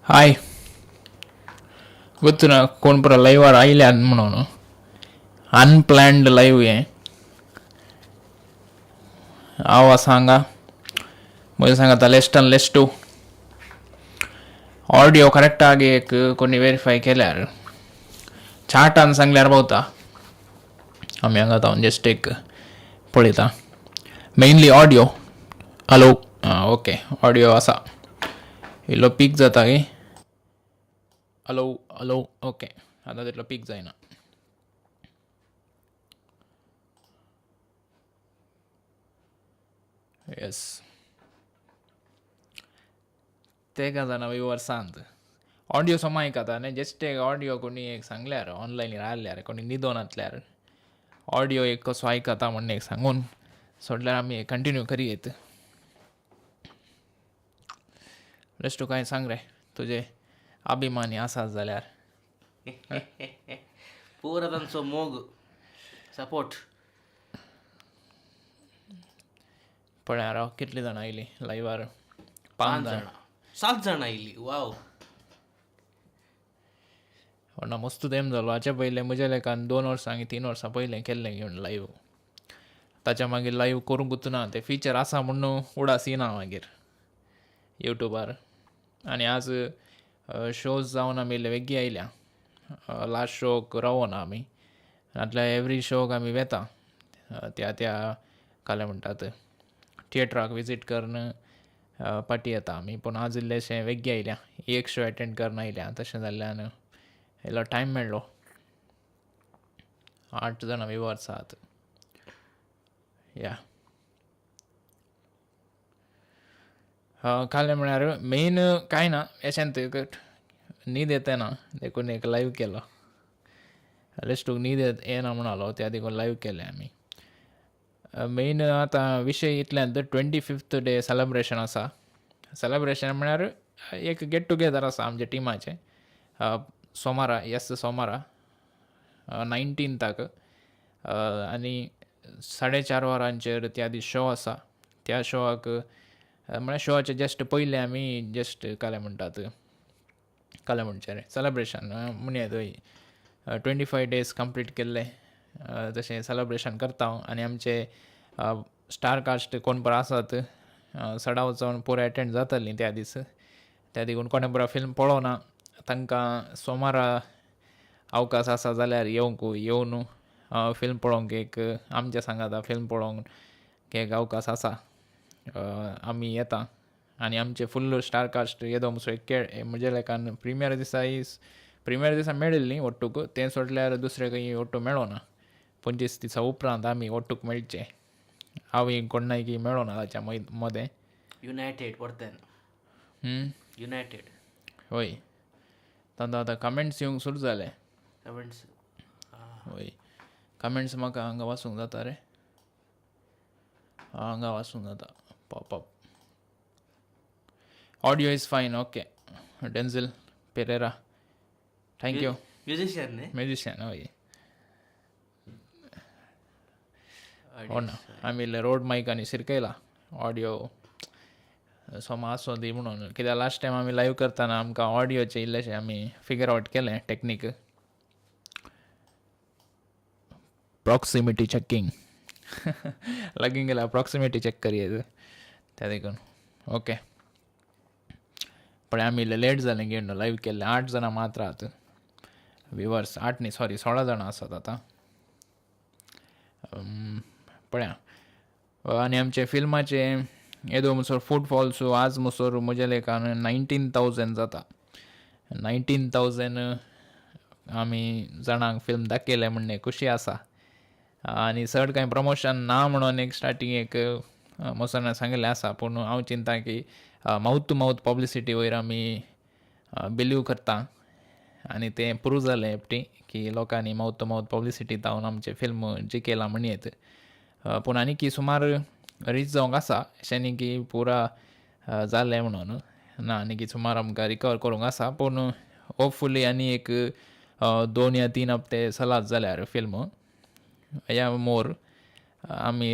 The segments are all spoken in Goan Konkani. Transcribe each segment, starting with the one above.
हाय गोत्तु कोण पुरा लायव्हार आयल्यात म्हणून अनप्लॅन्ड लायव्ह हें. हांव आसा हांगा, म्हज्या सांगाता लेस्टन लेस्टू. ऑडियो करेक्ट आगे एक कोणी वेरीफाय केल्यार चार्टान सांगल्यार पावता. आमी हांगा जावन जस्ट एक पळयता मेनली ऑडियो. हॅलो, आं ओके, ऑडियो आसा. इल्लो पीक जाता की हॅलो हॅलो ओके, आतां तितलो पीक जायना. येस, तेका जाणा व्युवर्सांत ऑडियो समा आयकता न्ही. जस्ट एक ऑडियो कोणी एक सांगल्यार ऑनलायन आयल्यार कोणी न्हिदोन आसल्यार ऑडियो एक कसो आयकता म्हण एक सांगून सोडल्यार आमी कंटिन्यू करयेत. बेश्टो कांय सांग रे, तुजे अभिमानी आसात जाल्यार. पुरा तांचो मोग सपोर्ट. पळय राव, कितली जाणां आयली लायव्हार? पांच पांच जाणां. जाणां, सात जाणां आयली, वाव. ना मस्त तेम जालो. हाचे पयलें म्हज्या लेखान 2 वर्सां आनी 3 वर्सां पयलें केल्लें घेवन लायव्ह. ताच्या मागीर लायव्ह करूंकूच ना. तें फिचर आसा म्हणून उडास येना मागीर युट्यूबार. आनी आज शोज जावन आमी इल्ले वेगळी आयल्या. लास्ट शोक रावना आमी, नातल्यार एवरी शोक आमी वेता त्या त्या काले म्हणटात थिएटराक विजीट करून पाटी येता आमी. पूण आज इल्लेशें वेगळी आयल्या, एक शो एटेंड करून आयल्या. तशें जाल्ल्यान इल्लो टायम मेळ्ळो. 8 जाणां व्युवर्स आहात. या काल म्हळ्यार मेन कांय ना, एशेंत न्हीद येता ना देखून एक लायव्ह केलो. रेस्टूक न्हीद येना म्हणालो त्या देखून लायव्ह केलें आमी. मेन आतां विशय इतल्यान 25th day celebration आसा. सेलेब्रेशन म्हळ्यार एक गेट टुगेदर आसा आमच्या टिमाचें. सोमारा, येस सोमारा 19थाक आनी 4:30 वरांचेर त्या दीस शो आसा. त्या शोआक म्हळ्यार शोआचे जस्ट पयलें आमी जस्ट काले म्हणटात काले म्हणचें रे सेलेब्रेशन म्हणया थंय 25 डेज कंप्लीट केल्ले तशें सेलेब्रेशन करता. आनी आमचे स्टार कास्ट कोण पळय आसात सडाव जावन पुरो एटेंड जातलीं त्या दीस. त्या देखून कोणें पुरो फिल्म पळोवना तांकां सोमारा अवकाश आसा जाल्यार येवंक येवन फिल्म पळोवंक एक आमच्या सांगाता फिल्म पळोवंक एक अवकाश आसा. आमी येता आनी आमचे फुल्ल स्टार कास्ट येदो मुसो एक म्हज्या लेखान प्रिमियर दिसा प्रिमियर दिसा मेळिल्ली ಒಟ್ಟುಕು, तें सोडल्यार दुसरे खंय ಒಟ್ಟು मेळोना. 25 दिसा उपरांत आमी ಒಟ್ಟುक मेळचे. हांव कोणाक मेळोना ताच्या मदें. युनायटेड परत्यान. युनायटेड. हय, तांकां आतां कमेंट्स येवंक सुरू जाले. कमेंट्स. हय, कमेंट्स म्हाका हांगा वाचूंक जाता रे, हांगा वाचूंक जाता. Pop up audio is fine. Okay, Denzil Pereira, thank you. Musician न्ही? म्युजिशियन हय. हो ना, आमी इल्ले रोड मायकांनी शिरकयला ऑडियो सोमा आसूं दी म्हणून. कित्याक लास्ट टायम आमी लायव्ह करतना आमकां ऑडियोचें इल्लेशें आमी फिगर आवट केलें टॅक्नीक. प्रॉक्सिमिटी चॅकिंग लागीं गेल्यार प्रॉक्सिमिटी चॅक करयेत त्या देखून. ओके, पण आमी इल्ले लेट जालें घेवन लायव्ह केल्लें. 8 जाणां मात्र आहात व्युवर्स, 8 न्ही सॉरी 16 जाणां आसात आतां. पळया. आनी आमचे फिल्माचे येदो मुसोर फुटफॉल्स आज मुसोर म्हज्या लेखान 19,000 जाता. 19,000 आमी जाणांक फिल्म दाखयलें म्हण खुशी आसा. आनी चड कांय प्रमोशन ना म्हणून एक स्टार्टींग एक मोसना सांगिल्लें आसा. पूण हांव चिंता की मावथ टू मावथ पब्लिसिटी वयर आमी बिलीव करता आनी तें प्रूव जालें एकटी की लोकांनी मावथ टू मावथ पब्लिसिटी जावन आमचें फिल्म जिखयलां म्हणयेत. पूण आनी की सुमार रीच जावंक आसा, अशें न्ही की पुरा जालें म्हणून ना, आनी की सुमार आमकां रिकवर करूंक आसा. पूण होपफुली आनी एक 2 या 3 हप्ते चलत जाल्यार फिल्म या मोर आमी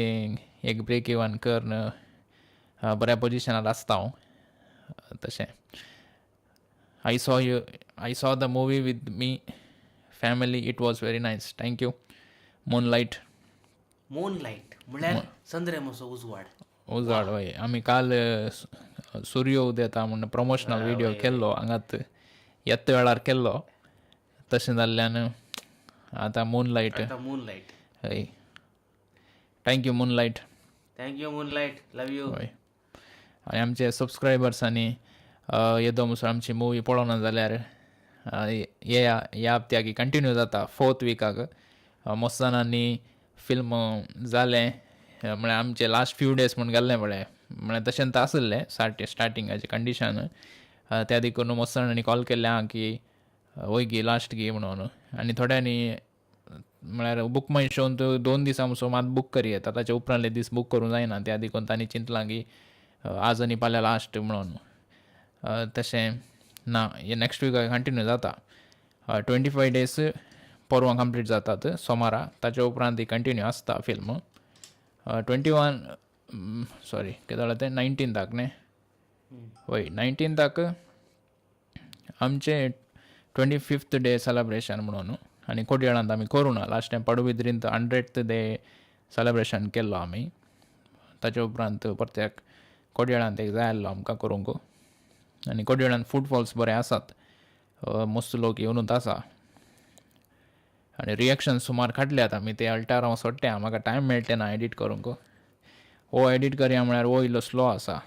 एक ब्रेक इवन करून बऱ्या पोजिशनार आसता हांव तशें. I saw you, I saw the movie with me family, it was very nice. Thank you. Moonlight. Moonlight म्हळ्यार चंद्रेमसो उजवाड. उजवाड वय. आमी काल सूर्य उदेता म्हूण प्रमोशनल व्हिडिओ केल्लो हांगात येत वेळार केल्लो. तशें जाल्ल्यान आतां मूनलायट. आतां मूनलायट. हय, thank you moonlight. Thank you moonlight, love you. हय, आनी आमचे सबस्क्रायबर्सांनी येदो मुसो आमची मुवी पळोवना जाल्यार येया, ह्या हप्त्याक कंटिन्यू जाता फोर्थ विकाक. मस्त जाणांनी फिल्म जालें म्हळ्यार आमचे लास्ट फ्यू डेज म्हूण घाल्लें पळय, म्हळ्यार तशें तर आसलें स्टार्टिंगाचें कंडिशन. त्या देखून मस्त जाणांनी कॉल केल्लें आहा की वय गी लास्ट गी म्हणून. आनी थोड्यांनी म्हळ्यार बूक माय शोन 2 दिसां मुसो मात बूक करी येता, ताच्या उपरांतले दीस बूक करूंक जायना. त्या देखून तांणी चिंतलां की आज आनी फाल्यां लास्ट म्हणून. तशें ना, हे नॅक्स्ट विकाक कंटिन्यू जाता. 25 डेज परवां कंप्लीट जातात सोमारा, ताच्या उपरांत ती कंटिन्यू आसता फिल्म. 21 सॉरी कितें जालां तें 19थाक न्ही, वय 19थाक आमचें 25th day celebration म्हणून. आनी कोडयाळांत आमी करूं ना. लास्ट टायम पडबिद्रींत 100th day celebration केल्लो आमी. ताच्या उपरांत परत्याक कोडयाळांत एक जाय आसलो आमकां करूंक. आनी कोडयाळांत फुटफॉल्स बरे आसात, मस्त लोक येवनूच आसा. आनी रिएक्शन सुमार काडल्यात आमी, ते अल्टार हांव सोडटा, म्हाका टायम मेळटा ना एडीट करूंक. हो एडीट करया म्हळ्यार हो इल्लो स्लो आसा.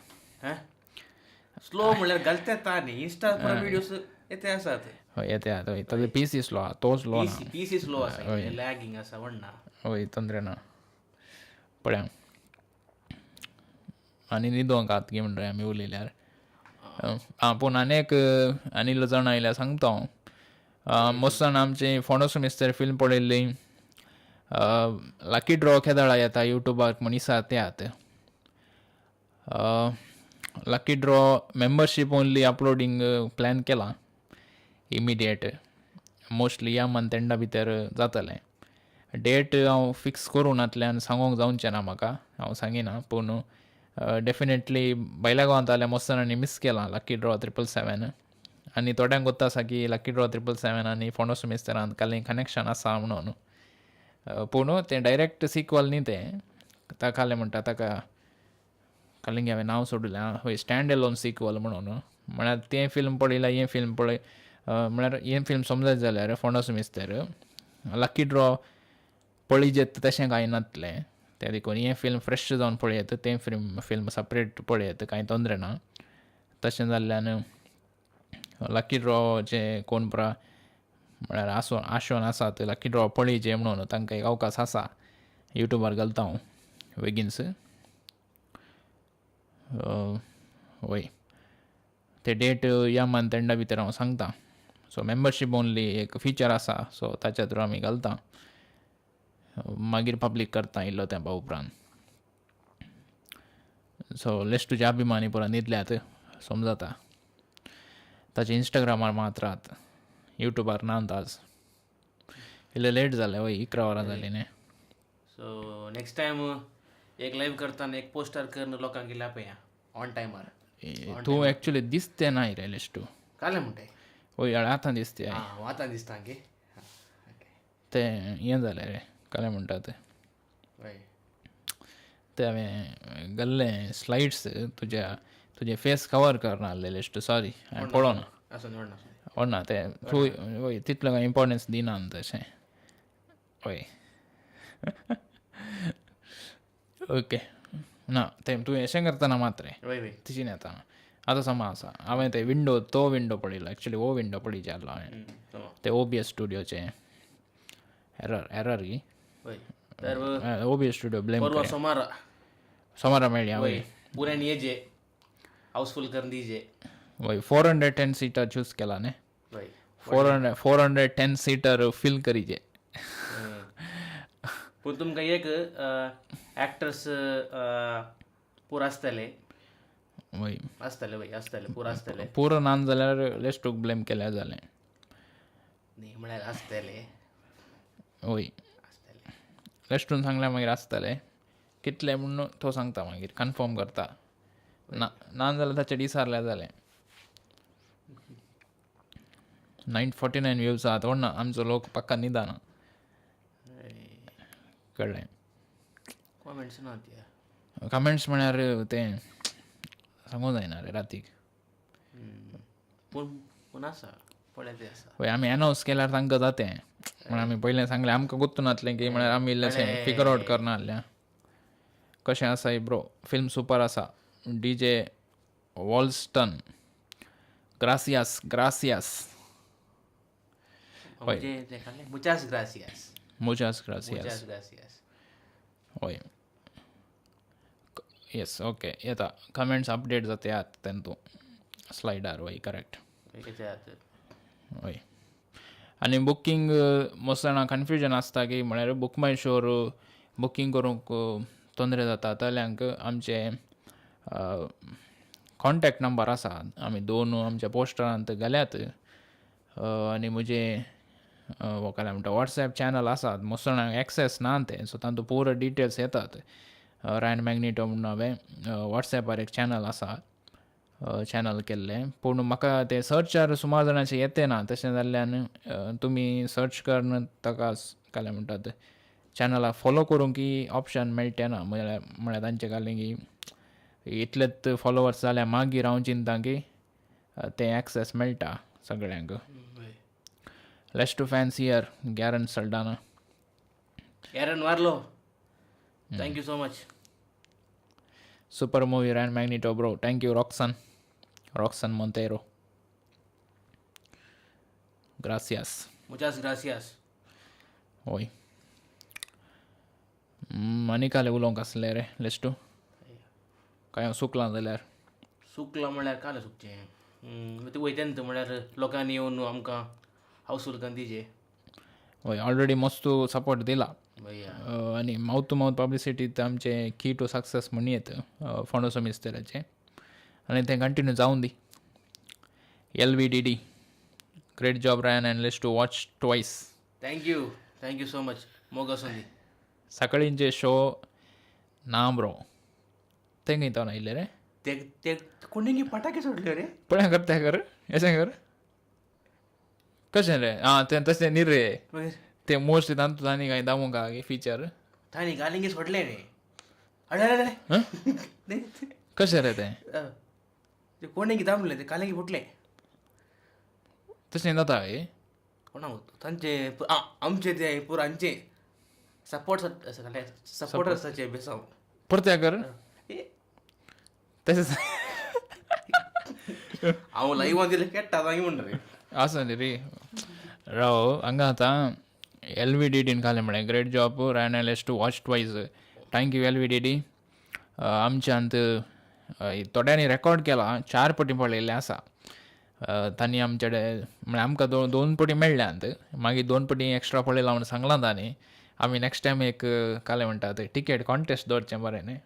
स्लो म्हळ्यार घालते येता न्ही इन्स्टा व्हिडियोज येते आसात. हय येते हय, ताजो पी सी स्लो आहा, तो स्लो ना. पी सी स्लो आसा, लॅगिंग आसा व्हडना. हय तंत्र ना. पळया आनी न्हिदोंक आत गी म्हणटा आमी उलयल्यार. आं, पूण आनी एक आनी इल्लो जाणां आयल्यार सांगता हांव. मस्त जाणां आमची फोंडोसो मिस्तेर फिल्म पळयल्ली. लकी ड्रॉ केदळा येता युट्यूबार म्हूण दिसा ते आत. Lucky draw membership only uploading plan केलां इमिडिएट, मोस्टली ह्या मंथ एंडा भितर जातलें. डेट हांव फिक्स करूं नातल्यान सांगूंक जावचें ना म्हाका, हांव सांगिना. पूण डेफिनेटली भायल्या गांवांत जाल्यार मस्त जाणांनी मिस केलां लकी ड्रॉ 777. आनी थोड्यांक गोत्त आसा की लकी ड्रॉ 777 आनी फोंडोसो मिस्तेरांत काल कनेक्शन आसा म्हणून. पूण तें डायरेक्ट सिक्वल न्ही, तें ताका म्हणटा ताका कालिंग हांवें नांव सोडलें. हय, स्टँड एलोन सिक्वल म्हणून. म्हळ्यार तें फिल्म पळयलां, हें फिल्म पळय म्हळ्यार हें फिल्म समजत जाल्यार फोंडोसो मिस्तेर लकी ड्रॉ पळयजेत तशें कांय नातलें. तें देखून हें फिल्म फ्रेश जावन पळयत, तें फिल्म सेपरेट पळयत, कांय तोंदरे ना. तशें जाल्ल्यान लकी ड्रॉचे कोण पुरा म्हळ्यार आसो आशोन आसात लकी ड्रॉ पळयचे म्हणून तांकां एक अवकाश आसा. युट्यूबार घालता हांव बेगीनच. वय ते डेट ह्या मंथ एंडा भितर हांव सांगता. सो मेंबरशीप ओनली एक फिचर आसा, सो ताच्या थ्रू आमी घालता, मागीर पब्लीक करता इल्लो तेंपा उपरांत. सो लेस्टूचे अभिमानी पुरा न्हिदल्यात समजता. ताचे इंस्टाग्रामार मात रात, युट्यूबार ना आज. इल्लें लेट जालें वय, 11 वरां जालीं न्ही. सो नेक्स्ट टायम एक लायव्ह करताना एक पोस्टर करून लोकांक इल्लें आपया ऑन टायमार. तूं एक्चुली दिसते नाय रे लेस्टू. कालें म्हणटाय? वय आतां दिसते. आं, आतां दिसता गे. तें हें जालें रे, कालें म्हणटा तें. वय तें हांवें घाल्लें स्लायड्स तुज्या तुजें फेस कवर करना आसलें लेस्टू, सॉरी हांवें पळोवना. व्हडना तें तूं वय तितलो कांय इम्पोर्टन्स दिना तशें. वय ओके ना तें तूं अशें करतना मात रे तशी येता. आतां समा आसा. हांवें ते विंडो तो विंडो पळयलो एक्चुली, हो विंडो पळयचे आसलो हांवें, ते OBS स्टुडियोचे एरर गी OBS studio blame. सोमारा मेळया वय पुऱ्यान येजे हाऊसफुल करून दीजे. वय 410 सीटर चूज केला न्ही. 410 सीटर फील करीजे. पूण तुमकां एक एक्टर्स पुरो आसतले. वय आसतले, वय आसतले, पुरो आसतले. पुरो ना जाल्यार लेस्टूक ब्लेम केल्यार जालें न्ही, म्हळ्यार आसतले. वय आसतले लेस्टून सांगल्यार मागीर आसतले कितले म्हूण तो सांगता, मागीर कन्फर्म करता. ना ना जाल्यार ताचे डिसारल्यार जालें. 949 व्ह्यूज आहात. ना, आमचो लोक पक्का निदाना कळ्ळें. कॉमेंट्स ना ते. कमेंट्स म्हळ्यार तें सांगूंक जायना रे रातीक. पूण पूण आसा पळय ते आसा. हय, आमी अनावन्स केल्यार तांकां जातें म्हण आमी पयलें सांगलें. आमकां गुत्तू नासलें की म्हळ्यार आमी इल्लेशें फिगर आवट करना आहलें. कशें आसा ब्रो? फिल्म सुपर आसा. डीजे वॉल्स्टन, ग्रासियास ग्रासियास. म्हणजे ते खालें, मुचास ग्रासियास. मुचास ग्रासियास. मुचास ग्रासियास. हय, येस, ओके, येता कमेंट्स अपडेट जाता आत तेंतू स्लायडार. वय, करेक्ट. हय, आनी बुकींग मोस्ट जाणां कन्फ्युजन आसता की म्हळ्यार बुक माय शोर बुकींग करूंक तोंदरे जाता. जाल्यांक आमचे कॉन्टेक्ट नंबर आसा, आमी दोन आमच्या पोस्टरांत घाल्यात. आनी म्हजे काय म्हणटा वॉट्सॅप चॅनल आसात, मोस्ट जाणांक एक्सेस ना तें, सो तातूंत पुरो डिटेल्स येतात. रायन मॅग्निटो म्हणून हांवें वॉट्सॅपार एक चॅनल आसा, चॅनल केल्लें. पूण म्हाका तें सर्चार सुमार जाणांचें येते ना. तशें जाल्ल्यान तुमी सर्च करून ताका काय म्हणटात चॅनलाक फॉलो करूंक की ऑप्शन मेळटे ना. म्हळ्यार म्हळ्यार तांचें घालें की इतलेच फॉलोवर्स जाल्यार मागीर हांव चिंता की तें एक्सेस मेळटा सगळ्यांक. Less to fans here, Garen Saldana. Aaron Warlo, thank you so much. Super movie Ryan Magneto bro. Thank you Roxanne, Roxanne Monteiro, gracias. Muchas gracias. हय, आनी काले उलोवंक आसलें रे लेस्टू? काय हांव सुकलां जाल्यार? सुकलां म्हळ्यार कालें सुकचें ते वयता न्हू, म्हळ्यार लोकांनी येवन आमकां हाऊसफूल करून दिजे. हय, ऑलरेडी मस्त सपोर्ट दिला आनी मावथ टू मावथ पब्लिसिटी आमचें की टू सक्सेस म्हणयेत फोंडोसो मिस्तेराचें, आनी तें कंटिन्यू जावन दी. LVDD, great job Ryan and less to watch twice. Thank you, thank you so much. मोग आसूं दी. सकाळींचे शो ना ब्रो, तें खंय तो आयिल्लें रे? ते ते कोणी पटाके सोडले रे. पळय कर, तें कर, अशें कर, कशें रे? आं, तें तशें न्ही रे, ते मोस्टली तांतूत आनी कांय दामूंक आहा फिचर. तांणी गालिंगे सोडले रे. अरे अरे, कशें रे तें? ते कोणें दामले ते कालिंगे फुटले. तशें जाता कोणाक तांचे आमचे ते पुरो हांचे सपोर्ट सपोर्टर्साचे बेसांव. परत्या कर तशें. हांव लायव्हान दिलें खेळटा हांव म्हणटा रे. आसा न्ही रे, राव हांगा आतां LVDDन घालें म्हळें great job Ryan L S to watch twice. Thank you LVDD. आमच्यांत थोड्यांनी रेकॉर्ड केला, 4 पटी पळयल्लें आसा तांणी आमचे कडेन. म्हळ्यार आमकां 2 पटी मेळ्ळ्यात, मागीर 2 पटी एक्स्ट्रा पळयला म्हूण सांगलां तांणी. आमी नॅक्स्ट टायम एक कालें म्हणटा ते टिकेट कॉन्टेस्ट दवरचें बरें न्ही,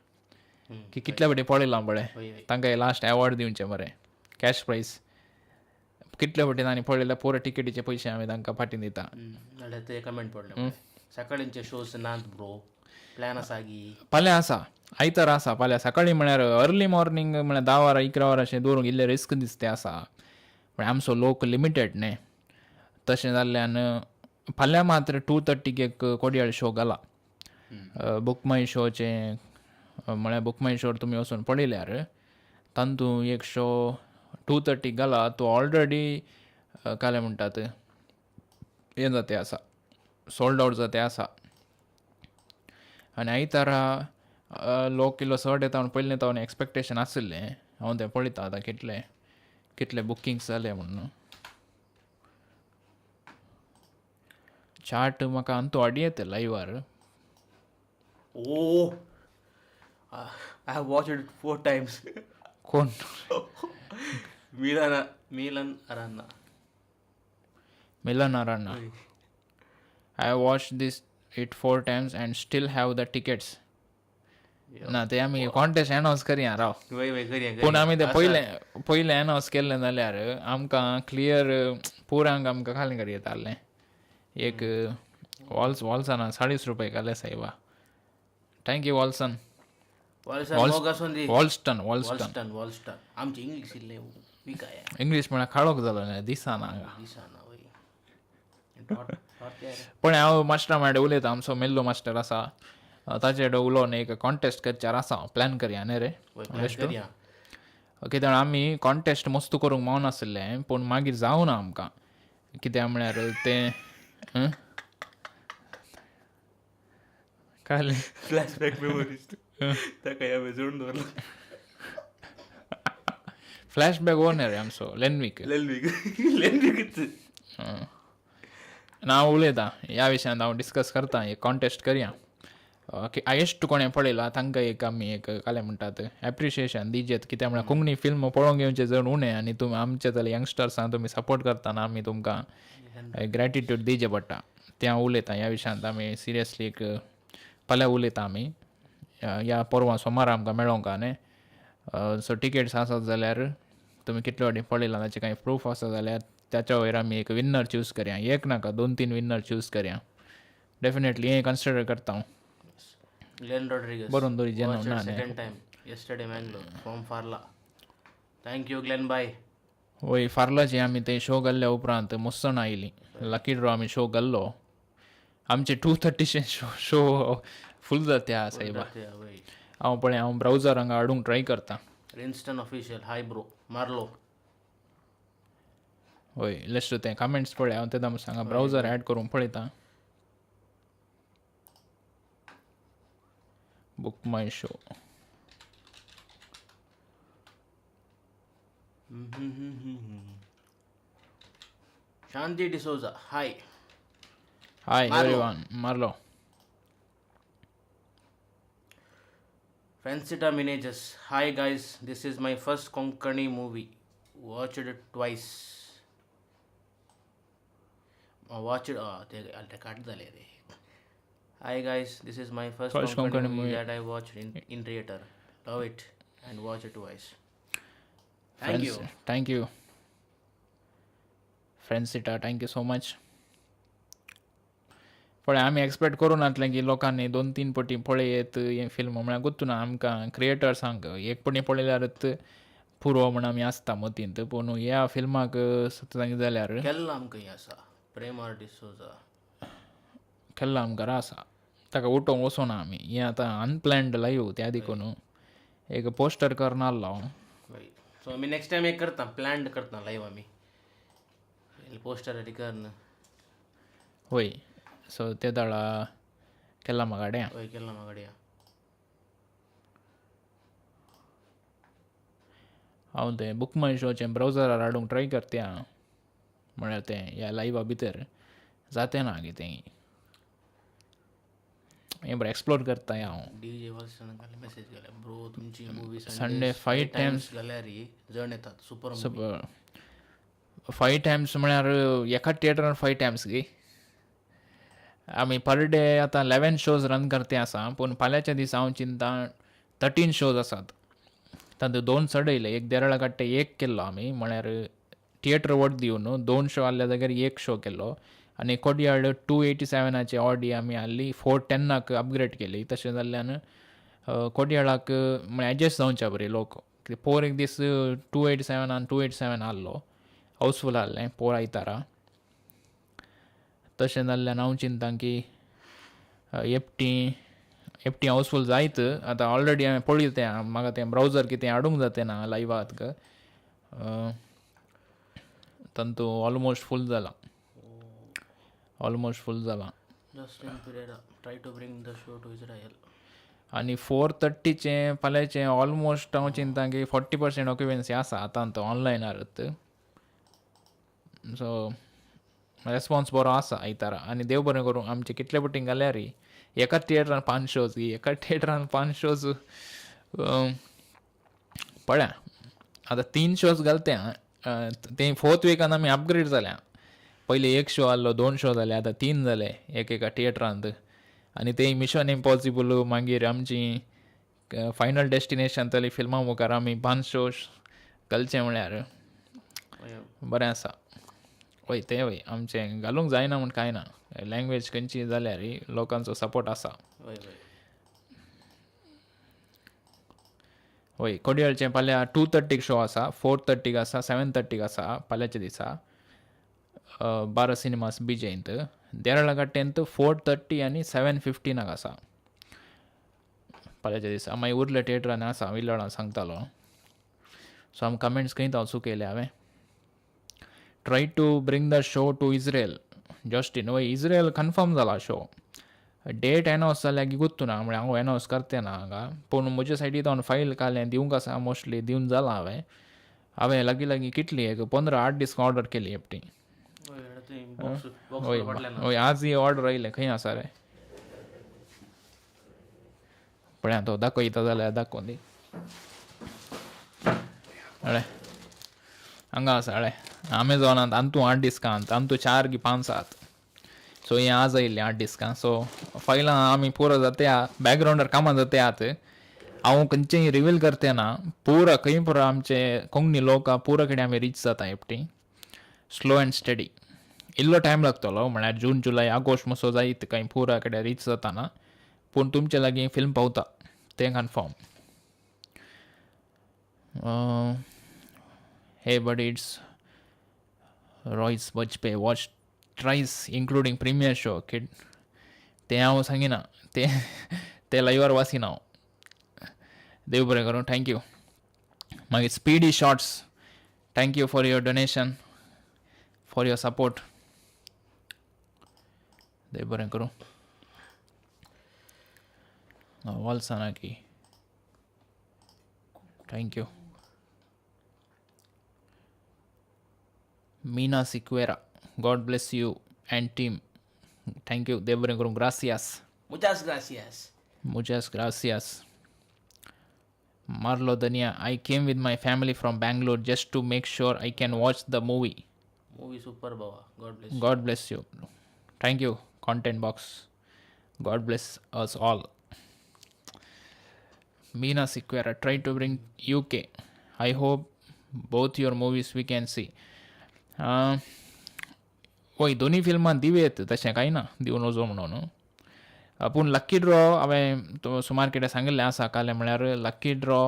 की कितल्या पटी पळयलां पळय तांकां लास्ट एवॉर्ड दिवचें बरें, कॅश प्रायज. कितले पटी तांणी पळयल्या पुरो टिकेटीचे पयशे आमी तांकां फाटीं दिता. नाल्यार ते कमेंट पडले सकाळींचे शोज नात ब्रो, प्लॅन आसा की? फाल्यां आसा, आयतार आसा फाल्यां सकाळीं. म्हळ्यार अर्ली मॉर्निंग म्हळ्यार 10 वरां 11 वरां अशें दवरूंक इल्लें रिस्क दिसता आसा, म्हळ्यार आमचो लोक लिमिटेड न्ही. तशें जाल्ल्यान फाल्यां मात्र 2:30 एक कोडयाळ शो घाला बुक माय शोचें. म्हळ्यार बुक माय शोर तुमी वचून पळयल्यार तातूंत एक शो 2:30 घाला, तो ऑलरेडी कालें म्हणटात हें जाते आसा, सोल्ड आवट जाते आसा. आनी आयतारा लोक इल्लो चड येता म्हूण पयलें तो एक्सपेक्टेशन आशिल्लें. हांव तें पळयता आतां कितले कितले बुकिंग्स जाले म्हणून. चार्ट म्हाका अंतू हाडी येता लायव्हार. Oh, I have watch it 4 times. कोण? Milan Milan Aranha. Milan Aranha. I watch this it 4 times and still have the tickets. ना ते आमी कॉन्टेस्ट एनावन्स करया राव. पूण आमी ते पयलें पयलें एनावन्स केल्लें जाल्यार आमकां क्लियर पुरांक आमकां खाली कर येतालें. एक वॉल्स वॉल्सना 40 रुपये घाले सायबा. Thank you Walson. Walston Walston Walston. आमची इंग्लीश इल्लें वीक आया. इंग्लीश म्हळ्यार काळोख जालो न्ही, दिसना हांगा. दिसना. पण हांव मास्टरा माडे उलयता, आमचो मेल्लो मास्टर आसा ताचे उलोवन एक कॉन्टेस्ट करच्यार आसा, प्लॅन करया न्ही रे. कित्याक आमी कॉन्टेस्ट मस्त करूंक मावनाशिल्लें, पूण मागीर जावना आमकां, कित्याक म्हळ्यार तें काय फ्लॅशबॅक मेमोरीज ताका हांवें जोडून दवरला. फ्लॅशबॅक हो न्ही रे आमचो लेनवीक लेनवीक. ना हांव उलयतां ह्या विशयांत, हांव डिस्कस करता, एक कॉन्टेस्ट करया हायेस्ट कोणें पळयला तांकां एक आमी एक कालें म्हणटात एप्रिशिएशन दिजेत. कित्याक म्हळ्यार कोंकणी फिल्म पळोवंक येवचें चड उणें आनी तुमी आमचे जाल्यार यंगस्टर्सां तुमी सपोर्ट करतना आमी तुमकां ग्रॅटिट्यूड दिवचें पडटा. तें हांव उलयतां ह्या विशयांत, आमी सिरियसली एक फाल्यां उलयता आमी, ह्या परवां सोमारा आमकां मेळोंक न्ही. सो टिकेट्स आसत जाल्यार तुमी कितले फावटी पळयलां ताचें कांय प्रूफ आसा जाल्यार ताच्या वयर आमी एक विन्नर चूज करया, एक नाका 2-3 विन्नर चूज करया. डेफिनेटली हें कन्सिडर करता हांव. Glenn Rodriguez. बरोवन दवरी जेन्ना ना second time yesterday Mangalore from Farla. Thank you Glenn bye. वय फार्लाचे आमी ते शो घाल्ल्या उपरांत मुसण आयली, लकी ड्रॉ आमी शो घाल्लो, आमचे 2:30 शो फूल जाता सायबा. हांव पळय हांव ब्रावजर हांगा हाडूंक ट्राय करता. रिन्स्टन ऑफिशियल हाय ब्रो मारलो. वय लेस्ट तें कमेंट्स पळय, हांव तेन्ना सांगा ब्रावजर ऍड करूंक पळयता. Book my show. Shanti D'Souza hi. Hi everyone. Marlo. Francita Menezes hi guys, this is my first Konkani movie, watched it twice. Watched ते काट जाले रे. Hi guys, this is my first Konkani movie that I watched in theater. Love it and watch it twice. Thank you. Thank you. Francita, thank you so much. पळय आमी एक्सपेक्ट करूं नासलें की लोकांनी 2-3 पटी पळयत हें फिल्म, म्हळ्यार गोत्तू ना आमकां क्रिएटर्सांक एक पटी पळयल्यारच पुरो म्हण आमी आसता मतींत, पूण ह्या फिल्माक सांगित जाल्यार केल्ला आमकां हें आसा प्रेम आर डिसोजा केल्ला आमकां आसा, ताका उठोवंक वचोना आमी. हें आतां अनप्लॅन्ड लायव त्या देखून एक पोस्टर करना आहलो हांव. सो आमी नेक्स्ट टायम एक करता, प्लॅन्ड करता लायव आमी पोस्टर रेडी करन. वय सो ते दाळा केल्ला म्हाका. वय केल्ला म्हाका. हांव तें बूक माय शोचें ब्रावजरार हाडूंक ट्राय करता, म्हळ्यार तें ह्या लायवा भितर जातें ना कितें हें बरें एक्सप्लोर करता हांव. डीजे वॉल्सन मेसेज केला ब्रो तुमची मूवी संडे 5 टायम्स घाल्यार जण येतात सुपर सुपर 5 टायम्स म्हळ्यार एका थिएटरान 5 टायम्स गी. आमी पर डे आतां 11 शोज रन करते आसा, पूण फाल्यांच्या दिसा हांव चिंता 13 शोज आसात, तातूंत 2 चडयले, एक देरळा काडटे एक केल्लो आमी, म्हळ्यार थिएटर वट दिवन 2 शो आहल्या जाग्यार 1 शो केल्लो, आनी कोडयाळ 287 ऑडी आमी आहली 410 अपग्रेड केली. तशें जाल्ल्यान कोडयाळाक म्हळ्यार एडजस्ट जावच्या बरी लोक, पोर एक दीस 287 आनी 287 आहलो, हावसफूल आहलें पोर आयतारा. तशें जाल्ल्यान हांव चिंता की एकटी हावसफूल जायत आतां ऑलरेडी हांवें पळयलें तें, म्हाका तें ब्रावजर कितें हाडूंक जातें ना लायवाक, तातूंत ऑलमोस्ट फूल जालां, ऑलमोस्ट फूल जालां. आनी 4:30 फाल्यांचें ऑलमोस्ट हांव चिंता की 40% ऑक्युपन्सी आसा आतां तो ऑनलायनारच. सो रेस्पोन्स बरो आसा आयतारा, आनी देव बरें करूं आमचे कितले पटी घाल्यार एका थिएटरान 5 शोज, एका थिएटरान 5 शोज पळया आतां 3 शोज घालते ते 4th विकान आमी अपग्रेड जाल्या, पयलीं 1 शो आहलो, 2 शो जाले, आतां 3 जाले एक एका थिएटरांत. आनी ते मिशन इम्पॉसिबल मागीर आमची फायनल डेस्टिनेशन तली फिल्मां मुखार आमी 5 शो घालचे म्हळ्यार बरें आसा. वय तें वय आमचें घालूंक जायना म्हूण कांय ना, लँग्वेज खंयची जाल्यार लोकांचो सपोर्ट आसा. वय कोडयाळचें फाल्यां 2:30 शो आसा, 4:30 आसा, 7:30 आसा फाल्यांच्या दिसा. भारत सिनेमास बिजेंत. देरळागट्टेंत 4:30 आनी 7:15 आसा फाल्यांच्या दिसा. मागीर उरले थिएटरांनी आसा, हांव इल्लो सांगतालो. सो आम कमेंट्स खंय हांव चुकयले हांवें. Try to bring the show to Israel, Justin. वय, इस्रेल कन्फर्म जाला शो. डेट एनावन्स जाल्या की गुत्तू ना, म्हळ्यार हांव एनावन्स करते ना हांगा. पूण म्हजे सायडी हांव फायल काडलें दिवंक आसा, मोस्टली दिवन जालां हांवें. हांवें लागीं लागीं कितली एक 15 हार्ड डिस्क ऑर्डर केली एकटी. हय. हय हय, आज ही ऑर्डर आयलें. खंय आसा रे? पळया, तो दाखयता जाल्यार दाखोवन दी. हळे हांगा आसा, हळे अमेझॉनांत अंतू हार्ड डिस्कां अंतू 4 की 5 आहात. सो हें आज आयिल्लें हार्ड डिस्कां. सो फायलां आमी पुरो जाते, बॅकग्रावंडार कामां जाते आहात. हांव खंयचेय रिवील करते ना. पुरा खंय पुरो आमचे कोंकणी लोक पुरो कडेन आमी रीच जाता एकटी, स्लो अँड स्टडी. इल्लो टायम लागतलो, म्हळ्यार जून, जुलय, ऑगस्ट मसो जायत कांय पुरा कडेन रीच जाताना, पूण तुमचे लागीं फिल्म पावता तें confirm. Hey but it's Royce Bajpe, watch thrice including premiere show kid. तें हांव सांगिना, तें ते लायव्हार वाचिना हांव. देव बरें करूं, thank you. मागीर Speedy Shots, thank you for your donation, for your support. देव बरें करूं. वालसानाकी, thank you. Meena Sequeira, God bless you and team, thank you. देव बरें करूं, gracias. Muchas gracias. Muchas gracias. Marlo Dania, I came with my family from Bangalore just to make sure I can watch the movie. Movie super Baba. God bless. God bless you. Thank you, Content Box. God bless us all. Meena Sequeira, try to bring UK. I hope both your movies we can see. वय, दोनी फिल्मां दिवयेत, तशें कांय ना दिवन वचो म्हणून. पूण लक्की ड्रॉ हांवें सुमार कितें सांगिल्लें आसा काल. म्हळ्यार लक्की ड्रॉ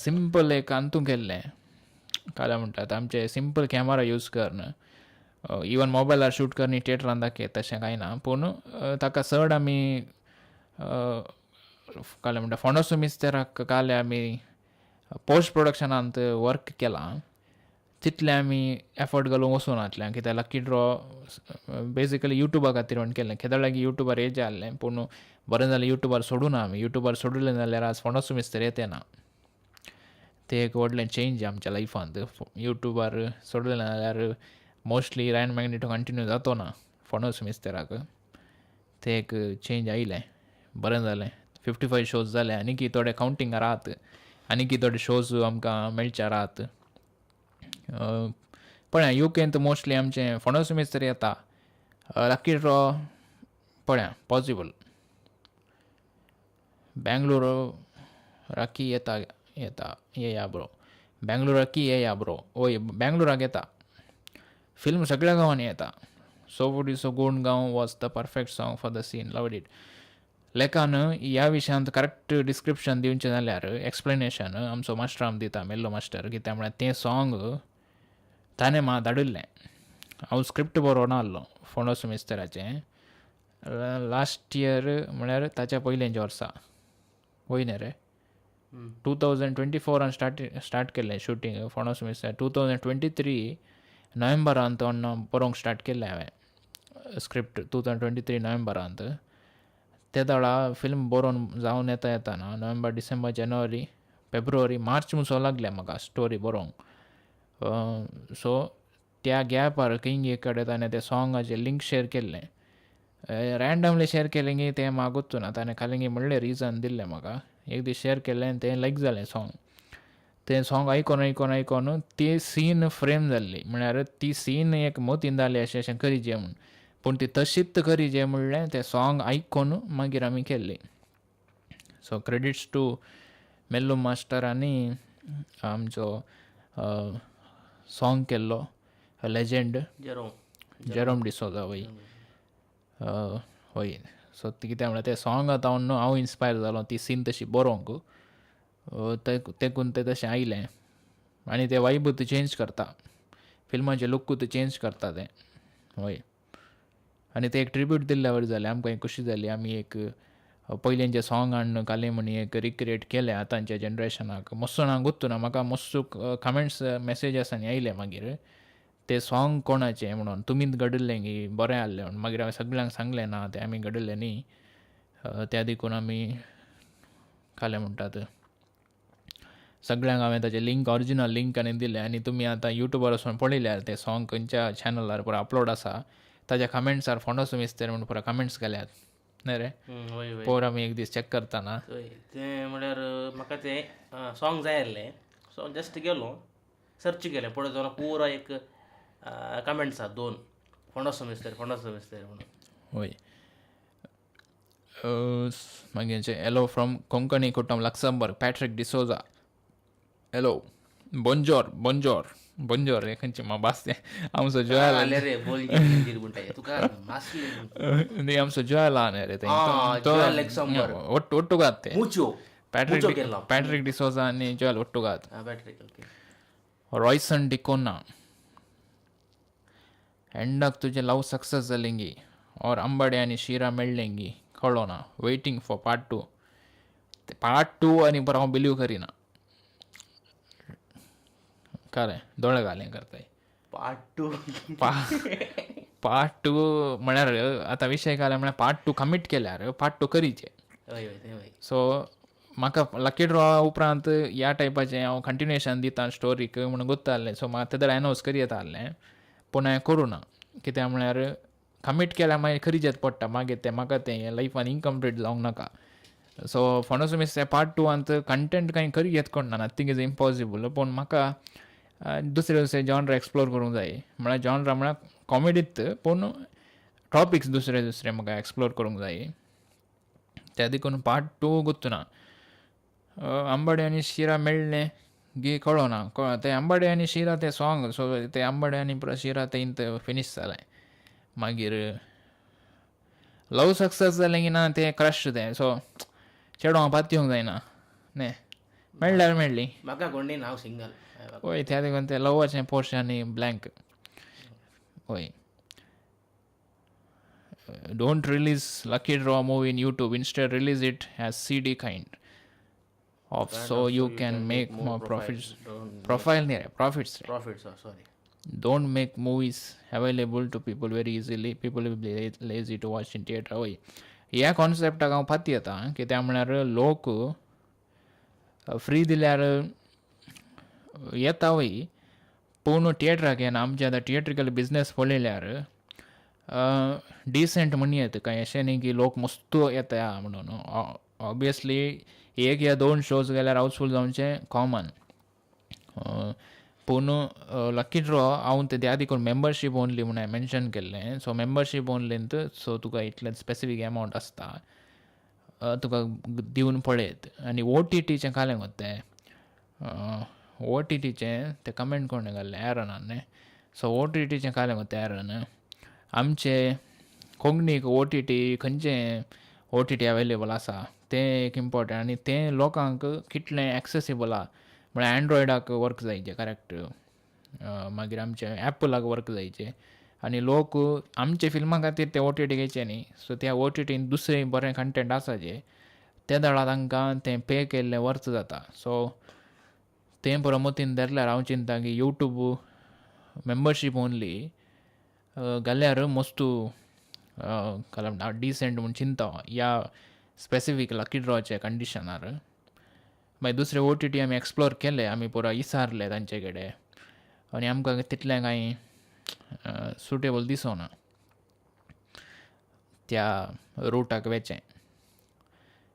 सिंपल एक अंतू केल्लें काल म्हणटात आमचे सिंपल कॅमेरा यूज करून, इवन मोबायलार शूट करून थिएटरान दाखयत, तशें कांय ना. पूण ताका चड आमी काल म्हणटा फोंडोसो मिस्तेराक काल आमी पोस्ट प्रोडक्शनांत वर्क केलां, तितलें आमी एफर्ट घालूंक वचूं नासलें. कित्याक लक्की ड्रॉ बेजिकली युट्यूबा खातीर म्हण केल्लें. कित्याक लागीं युट्यूबार येयचें आहलें, पूण बरें जालें युट्यूबार सोडूं ना आमी. युट्यूबार सोडलें जाल्यार आज फोंडोसो मिस्तेर येते ना. तें एक व्हडलें चेंज आमच्या लायफांत. युट्यूबार सोडलें जाल्यार मोस्टली रायन मॅग्नेटो कंटिन्यू जातो ना फोंडोसो मिस्तेराक. तें एक चेंज आयलें, बरें जालें. 55 शोज जाले, आनीकी थोडे कावंटिंगार आहात, आनीकी थोडे शोज आमकां मेळचे आहात. पळया, युकेंत मोस्टली आमचें फोंडोसो मिस्तेर येता. लक्की ड्रॉ पळया पॉसिबल. बँगलोर राखी येता येता येया ब्रो, बँगलोराकी येया ब्रो. वय, बँगलोराक येता फिल्म, सगळ्या गांवांनी येता. सो गुण गांव was the perfect song for the scene, loved it. लेखान ह्या विशयांत करेक्ट डिस्क्रिप्शन दिवचें जाल्यार एक्सप्लेनेशन आमचो मास्टर आम दिता, मेल्लो मास्टर. कित्याक म्हळ्यार तें सॉंग ताणें म्हाका धाडिल्लें. हांव स्क्रिप्ट बरोवन आहलो फोंडोसो मिस्तेराचें लास्ट इयर, म्हळ्यार ताच्या पयलेंच्या वर्सा, वय न्ही रे? 2024आन स्टार्ट स्टार्ट केल्लें शुटींग फोंडोसो मिस्तेर. 2023 नोव्हेंबरांत बरोवंक स्टार्ट केल्लें हांवें स्क्रिप्ट, 2023 नोव्हेंबरांत. ते वेळा फिल्म बरोवन जावन येता येताना नोव्हेंबर, डिसेंबर, जानेवारी, फेब्रुवारी, मार्च मुसो लागले म्हाका स्टोरी बरोवंक. सो त्या गॅपार खंय एक कडेन ताणें तें सॉंगाचें लिंक शेर केल्लें, रँडमली शेर केलें की तें म्हाका गोत्तू ना. ताणें खाली म्हणलें, रिजन दिल्लें म्हाका. एक दीस शेर केल्लें आनी तें लायक जालें सॉंग. तें सॉंग आयकोन आयकोन आयकोन ती सीन फ्रेम जाल्ली, म्हळ्यार ती सीन एक मतीन जाली अशें अशें करीजे म्हूण. पूण ती तशीच करीजे म्हणलें तें सॉंग आयकोन मागीर आमी केल्ली. सो क्रेडिट्स टू मेल्लो मास्टर आनी आमचो सॉंग केल्लो लेजंड जेरोम. जेरोम डिसोजा. वय वय. सो कित्याक म्हळ्यार तें सॉंग आतां न्हू हांव इन्स्पायर जालो ती सीन तशी बरोवंक, तेकून तें तशें आयलें आनी तें वायब चेंज करता. फिल्माचें लुक्कूच चेंज करता तें. हय, आनी ते एक ट्रिब्यूट दिल्ल्या वरी जालें, आमकां एक खुशी जाली. आमी एक पयलींचें सॉंग हाडून काले म्हणी एक रिक्रिएट केलें आतांच्या जनरेशनाक. मस्त जाणांक गोत्तू ना, म्हाका मस्त कमेंट्स मॅसेजीस आनी आयले मागीर ते सॉंग कोणाचें म्हणून, तुमीच घडिल्लें की बरें आहलें म्हणून. मागीर हांवें सगल्यांक सांगलें ना तें आमी घडिल्लें न्ही, त्या देखून आमी कालें म्हणटात सगळ्यांक हांवें ताचें लिंक ओरिजिनल लिंक आनी दिलें. आनी तुमी आतां युट्यूबार वचून पळयल्यार तें सॉंग खंयच्या चॅनलार पुरो अपलोड आसा ताच्या कमेंट्सार फोंडोसो मिस्तेर म्हणून पुरो कमेंट्स घाल्यात न्ही रे. पोर आमी एक दीस चॅक करतना तें म्हळ्यार म्हाका तें सॉंग जाय आसलें, सो जस्ट गेलो सर्च केलें पळयत जाल्यार पुरो एक कमेंट्स आसा दोन, फोंडोसो मिस्तेर फोंडोसो मिस्तेर म्हणून. हय, मागीर hello from Konkani Kuttam Luxembourg, Patrick D'Souza, hello, bonjour bonjour bonjour. हे खंयची मा भास तें आमचो जोयल रे बोल तुका न्ही, आमचो जोयल आहा न्ही रे तें ఒట్టు కాదు ते पॅट्रिक पॅट्रिक डिसोजा आनी जोयल ఒట్టు కాదు. रॉयसन डिकोना, एंडाक तुजें लव सक्सेस जालेंगी और आंबाडे आनी शिरा मेळ्ळेंगी कळो ना, वेटिंग फॉर पार्ट 2. पार्ट 2 आनी बरो हांव बिलीव करिना, खरें दोळे घालें करताय. पार्ट 2 पार्ट 2 म्हळ्यार आतां विशय घाले म्हळ्यार पार्ट 2 कमीट केल्यार पार्ट 2 करीचे. सो म्हाका लकी ड्रॉ उपरांत ह्या टायपाचें हांव कंटिन्युएशन दिता स्टोरीक म्हणून गोत्ता आहलें. सो म्हाका तेदर एनावन्स करी येता आहलें, पूण हांवें करूं ना, कित्याक म्हळ्यार कमीट केल्यार मागीर खरीचेच पडटा, मागीर तें म्हाका तें लायफान इनकम्प्लीट जावंक नाका. सो फोंडोसो मिस्तेर पार्ट 2 कंटेंट कांय करी येत कोण ना, नथींग is impossible, पूण म्हाका दुसरे दुसरे जॉनरा एक्सप्लोर करूंक जाय. म्हळ्यार जॉनरा म्हळ्यार कॉमेडीत, पूण टॉपिक्स दुसरे दुसरे म्हाका एक्सप्लोर करूंक जाय. त्या देखून पार्ट 2 गोत्तू ना. आंबाडे आनी शिरा मेळ्ळें गी कळो ना, तें आंबाडे आनी शिरा तें सॉंग, सो तें आंबाडे आनी शिरा तें इंत फिनीश जालें. मागीर लव सक्सेस जालें की ना तें क्रश तें, सो चेडो हांव पातयेवंक जायना न्ही, मेळ्ळ्यार मेळ्ळी म्हाका कोण ना, हांव सिंगल. हय, त्या देखून तें लवाचें पोर्शन ब्लँक. हय, don't release lucky draw movie in YouTube, instead release it as CD kind of, so you can make more profits. Profile न्ही रे, profits. Profits, sorry. Don't make movies available to people very easily, people will be lazy to watch in theatre. हय, ह्या कॉन्सेप्टाक हांव फाती येता, कित्याक म्हळ्यार लोक फ्री दिल्यार येता वय, पूण थिएटराक येना. आमचे आतां थिएट्रिकल बिजनेस पळयल्यार डिसंट म्हणी येता, कांय अशें न्ही की लोक मस्त येता म्हणून. ऑबियसली एक या 2 शोज गेल्यार हावसफूल जावचें कॉमन, पूण लकी ड्रॉ हांव ते त्या देखून मेंबरशीप ओनली म्हूण हांवें मेन्शन केल्लें. सो मेंबरशीप ओनलींत सो तुका इतलें स्पेसिफीक एमावंट आसता तुका दिवन पळयत. आनी ओटीटीचें घालें गो तें, ओटीटीचें तें कमेंट कोणें घाल्लें एरनान न्ही, सो ओटीटीचें घालें गो तें एरन. आमचे कोंकणीक ओटीटी खंयचें ओटीटी अवेलेबल आसा तें एक इम्पोर्टंट, आनी तें लोकांक कितलें एक्सेसिबल आसा म्हळ्यार एन्ड्रॉयडाक वर्क जायचें करेक्ट, मागीर आमचे एप्पलाक वर्क जायचें, आनी लोक आमचे फिल्मां खातीर ते ओटीटी घेयचे न्ही. सो त्या ओटीटीन दुसरें बरें कंटेंट आसा जें ते दळा तांकां तें पे केल्लें वर्थ जाता. सो तें बरो मतीन धरल्यार हांव चिंता की यूट्यूब मेंबरशीप ओनली घाल्यार मस्तू डिसेंट म्हूण चिंता ह्या स्पेसिफीक लकी ड्रॉच्या कंडिशनार. मागीर दुसरे ओटीटी आमी एक्सप्लोर केले, आमी पुरो इसारले तांचे कडेन, आनी आमकां तितलें कांय सुटेबल दिसना त्या रुटाक वेचें.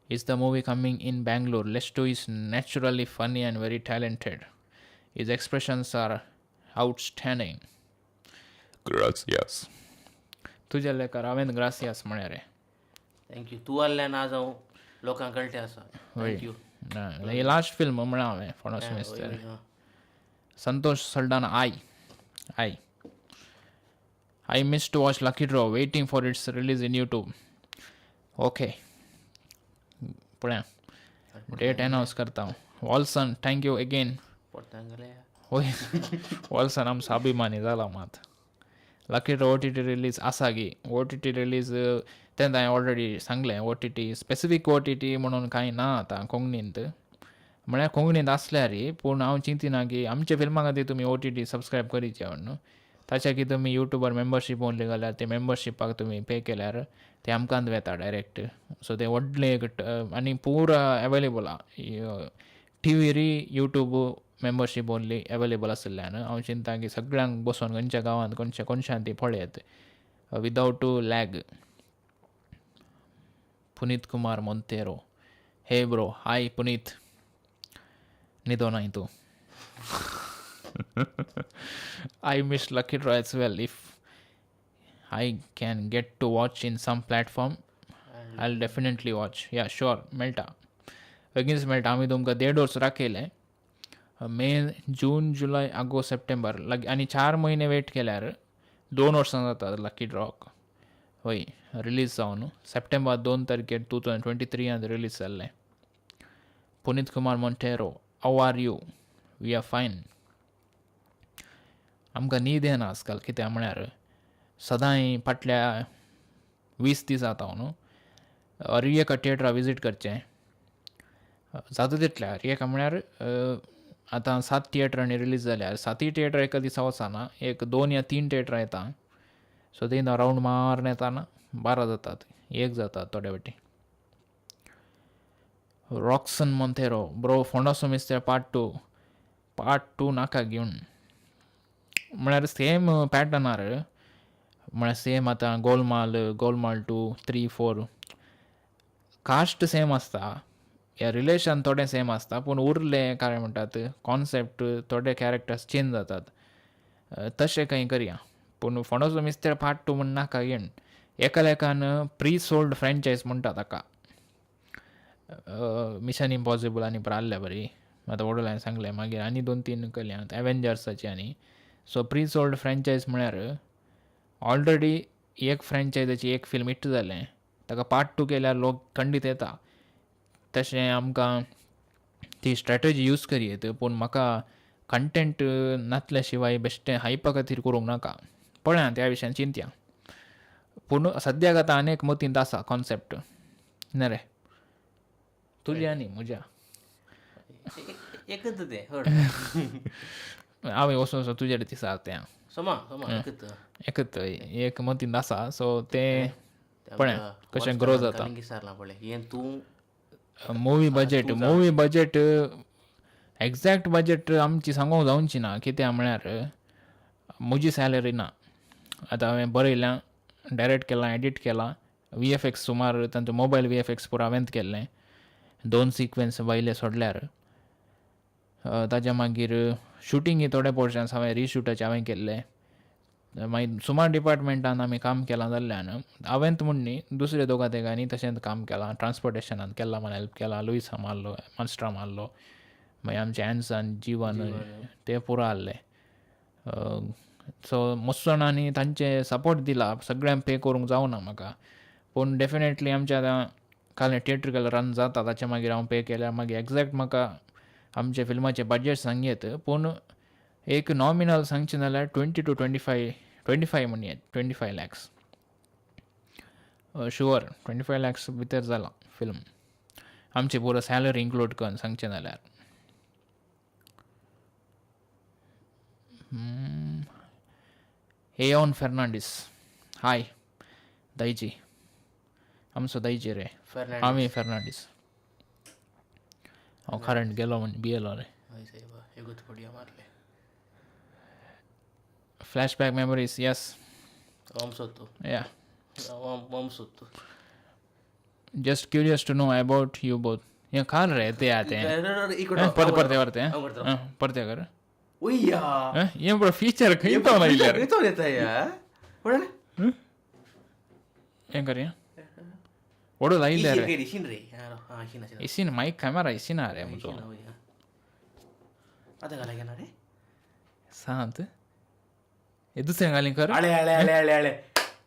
Is the movie coming in Bangalore? Lesto is naturally funny and very talented. His expressions are outstanding. Gracias. तुज्या लेखार हांवें ग्रासियास म्हळें रे. Thank you. तूं आहल्यार ना जावं लोकांक कळटें आसा. Thank you. He last film म्हळ्यार हांवें फोंडोसो मिस्तेर. Santosh Saldanha, I I I miss to watch Lucky Draw, waiting for its release in YouTube. Okay, पळया डेट अनावन्स करता हांव. वॉल्सन, thank you again. वय वॉल्सन आमचो अभिमानी जाला मात. Lucky draw OTT release आसा गी? ओटीटी रिलीज तेन्ना हांवें ऑलरेडी सांगलें, ओटीटी स्पेसिफीक ओटीटी म्हणून कांय ना आतां कोंकणींत. म्हळ्यार कोंकणींत आसल्यार पूण हांव चिंतिना की आमच्या फिल्मा खातीर तुमी ओटीटी सबस्क्रायब करीचे म्हणून. ताच्या की तुमी युट्यूबार मेंबरशीप ओनली घाल्यार ते मेंबरशिपाक तुमी पे केल्यार ते आमकां वेता डायरेक्ट. सो ते व्हडलें एक आनी पुरा एवेलेबल आहा टिवीरी यूट्यूब मेंबरशीप ओनली एवेलेबल आशिल्ल्यान हांव चिंता की सगळ्यांक बसोन खंयच्या गांवांत खंयच्या कोनशान ती पळयत without lag. Puneet Kumar Monteiro, hey bro, hi Puneet, न्हिदो नाय तूं? I miss Lucky Draw as well. If I can get to watch in some platform, I'll definitely watch. Yeah, sure, मेळटा, बेगीनच मेळटा. आमी तुमकां देड वर्स राखयलें, मे, जून, जुलय, ऑगस्ट, सप्टेंबर लागी आनी 4 म्हयने वेट केल्यार 2 वर्सां जाता लकी ड्रॉक हय रिलीज जावन. सप्टेंबर 2 तारखेर 2023 रिलीज जाल्लें. Puneet Kumar Monteiro, how are you? We are fine. आमकां न्हीद येना आजकाल, कित्याक म्हळ्यार सदांय फाटल्या 20 दिसां न्हू हर एका थिएटरा विजीट करचें जाता तितल्या. हर एका म्हळ्यार आतां 7 थिएटरांनी रिलीज जाल्यार 7 थिएटर एका दिसा वचना, एक 2 या 3 थिएटरां येता. सो ते रावंड मारून येताना 12 जातात, 1 जातात थोडे फावटी. रॉक्सन मोंतेरो, ब्रो फोंडासो मिस्तेर पार्ट 2, पार्ट 2 नाका घेवन. म्हळ्यार सेम पॅटर्नार, म्हळ्यार सेम आतां गोलमाल, गोलमाल 2, 3, 4 कास्ट सेम आसता, या रिलेशन थोडें सेम आसता, पूण उरलें काय म्हणटात कॉन्सेप्ट, थोडे कॅरेक्टर्स चेंज जातात. तशें कांय करया, पूण फोंडोचो मिस्तेर पार्ट 2 म्हण नाका घेवन. एका लेखान प्री सोल्ड फ्रेंचायज म्हणटा ताका. मिशन इम्पॉसिबल आनी आहल्या बरी आतां व्हडलो हांवें सांगलें, मागीर आनी 2-3 केल्या एवेंजर्साची आनी. सो प्री सोल्ड फ्रेंचायज म्हळ्यार ऑलरेडी एक फ्रेंचायजाची एक फिल्म हिट जालें, ताका पार्ट 2 केल्यार लोक खंडीत येता. तशें आमकां ती स्ट्रेटजी यूज करयेत, पूण म्हाका कंटेंट नातल्या शिवाय बेश्टें हायपा खातीर करूंक नाका. पळया त्या विशयान चिंतया, पूण सद्याक आतां आनी एक मतींत आसा कॉन्सेप्ट ना रे तुज्या आनी म्हज्या एकच तें हांवें वचून वचून तुजे दिसा तें समा समा एकच एकच एक मतींत आसा. सो तें पळया कशें ग्रो जाता. पळय हें तूं movie budget, movie budget exact budget आमची सांगूंक जावची ना, कित्याक म्हळ्यार म्हजी सॅलरी ना. आतां हांवें बरयलां, डायरेक्ट केलां, एडिट केलां, वी एफ एक्स सुमार तांचो मोबायल वी एफ एक्स पुरो हांवेंच केल्लें, 2 सिक्वेन्स वयले सोडल्यार. ताच्या मागीर शुटींग थोडे पोर्शन्स हांवें रिशूटाचे हांवें केल्ले. मागीर सुमार डिपार्टमेंटान आमी काम केलां जाल्ल्यान हांवेंत म्हूण न्ही, दुसरे दोगा तिगांनी तशेंच काम केलां. ट्रान्सपोर्टेशनान केल्ला म्हण हेल्प केलां, लुईसा मारलो, मास्टरा मारलो, मागीर आमचे एन्सन जिवन ते पुरो आहले. सो मस्त जाणांनी तांचे सपोर्ट दिला, सगळ्यांक पे करूंक जावना म्हाका, पूण डेफिनेटली आमच्या आतां काल थिएट्रिकल रन जाता ताच्या मागीर हांव पे केल्यार मागीर एग्जॅक्ट म्हाका आमच्या फिल्माचें बजट सांगयेत, पूण एक नॉमिनल सांगचें जाल्यार 20 to 25 म्हणयेत, 25 lakhs sure, 25 lakhs भितर जालां फिल्म आमचे पुरो सॅलरी इन्क्लूड करून सांगचें जाल्यार. एओन फेर्नांडीस, हाय दायजी, आमचो दायजी रे आमी फेर्नांडीस. हांव करंट गेलो म्हण भियेलो रे. Flashback memories, yes. Yeah. Just curious to know about you both. ये खाल रहे थे आते हैं. परते परते परते परते कर. ये बड़ा फीचर कहीं तो नहीं ले रहे. तो रहता है यार. ये करिए. ओडो लाई ले रहे. इसिन रे. हां इसिन इसिन माइक कैमरा इसिन आ रहे मुझे. आता गाला क्या ना रे? शांत. ये दूसरे गाली कर. अरे अरे अरे अरे अरे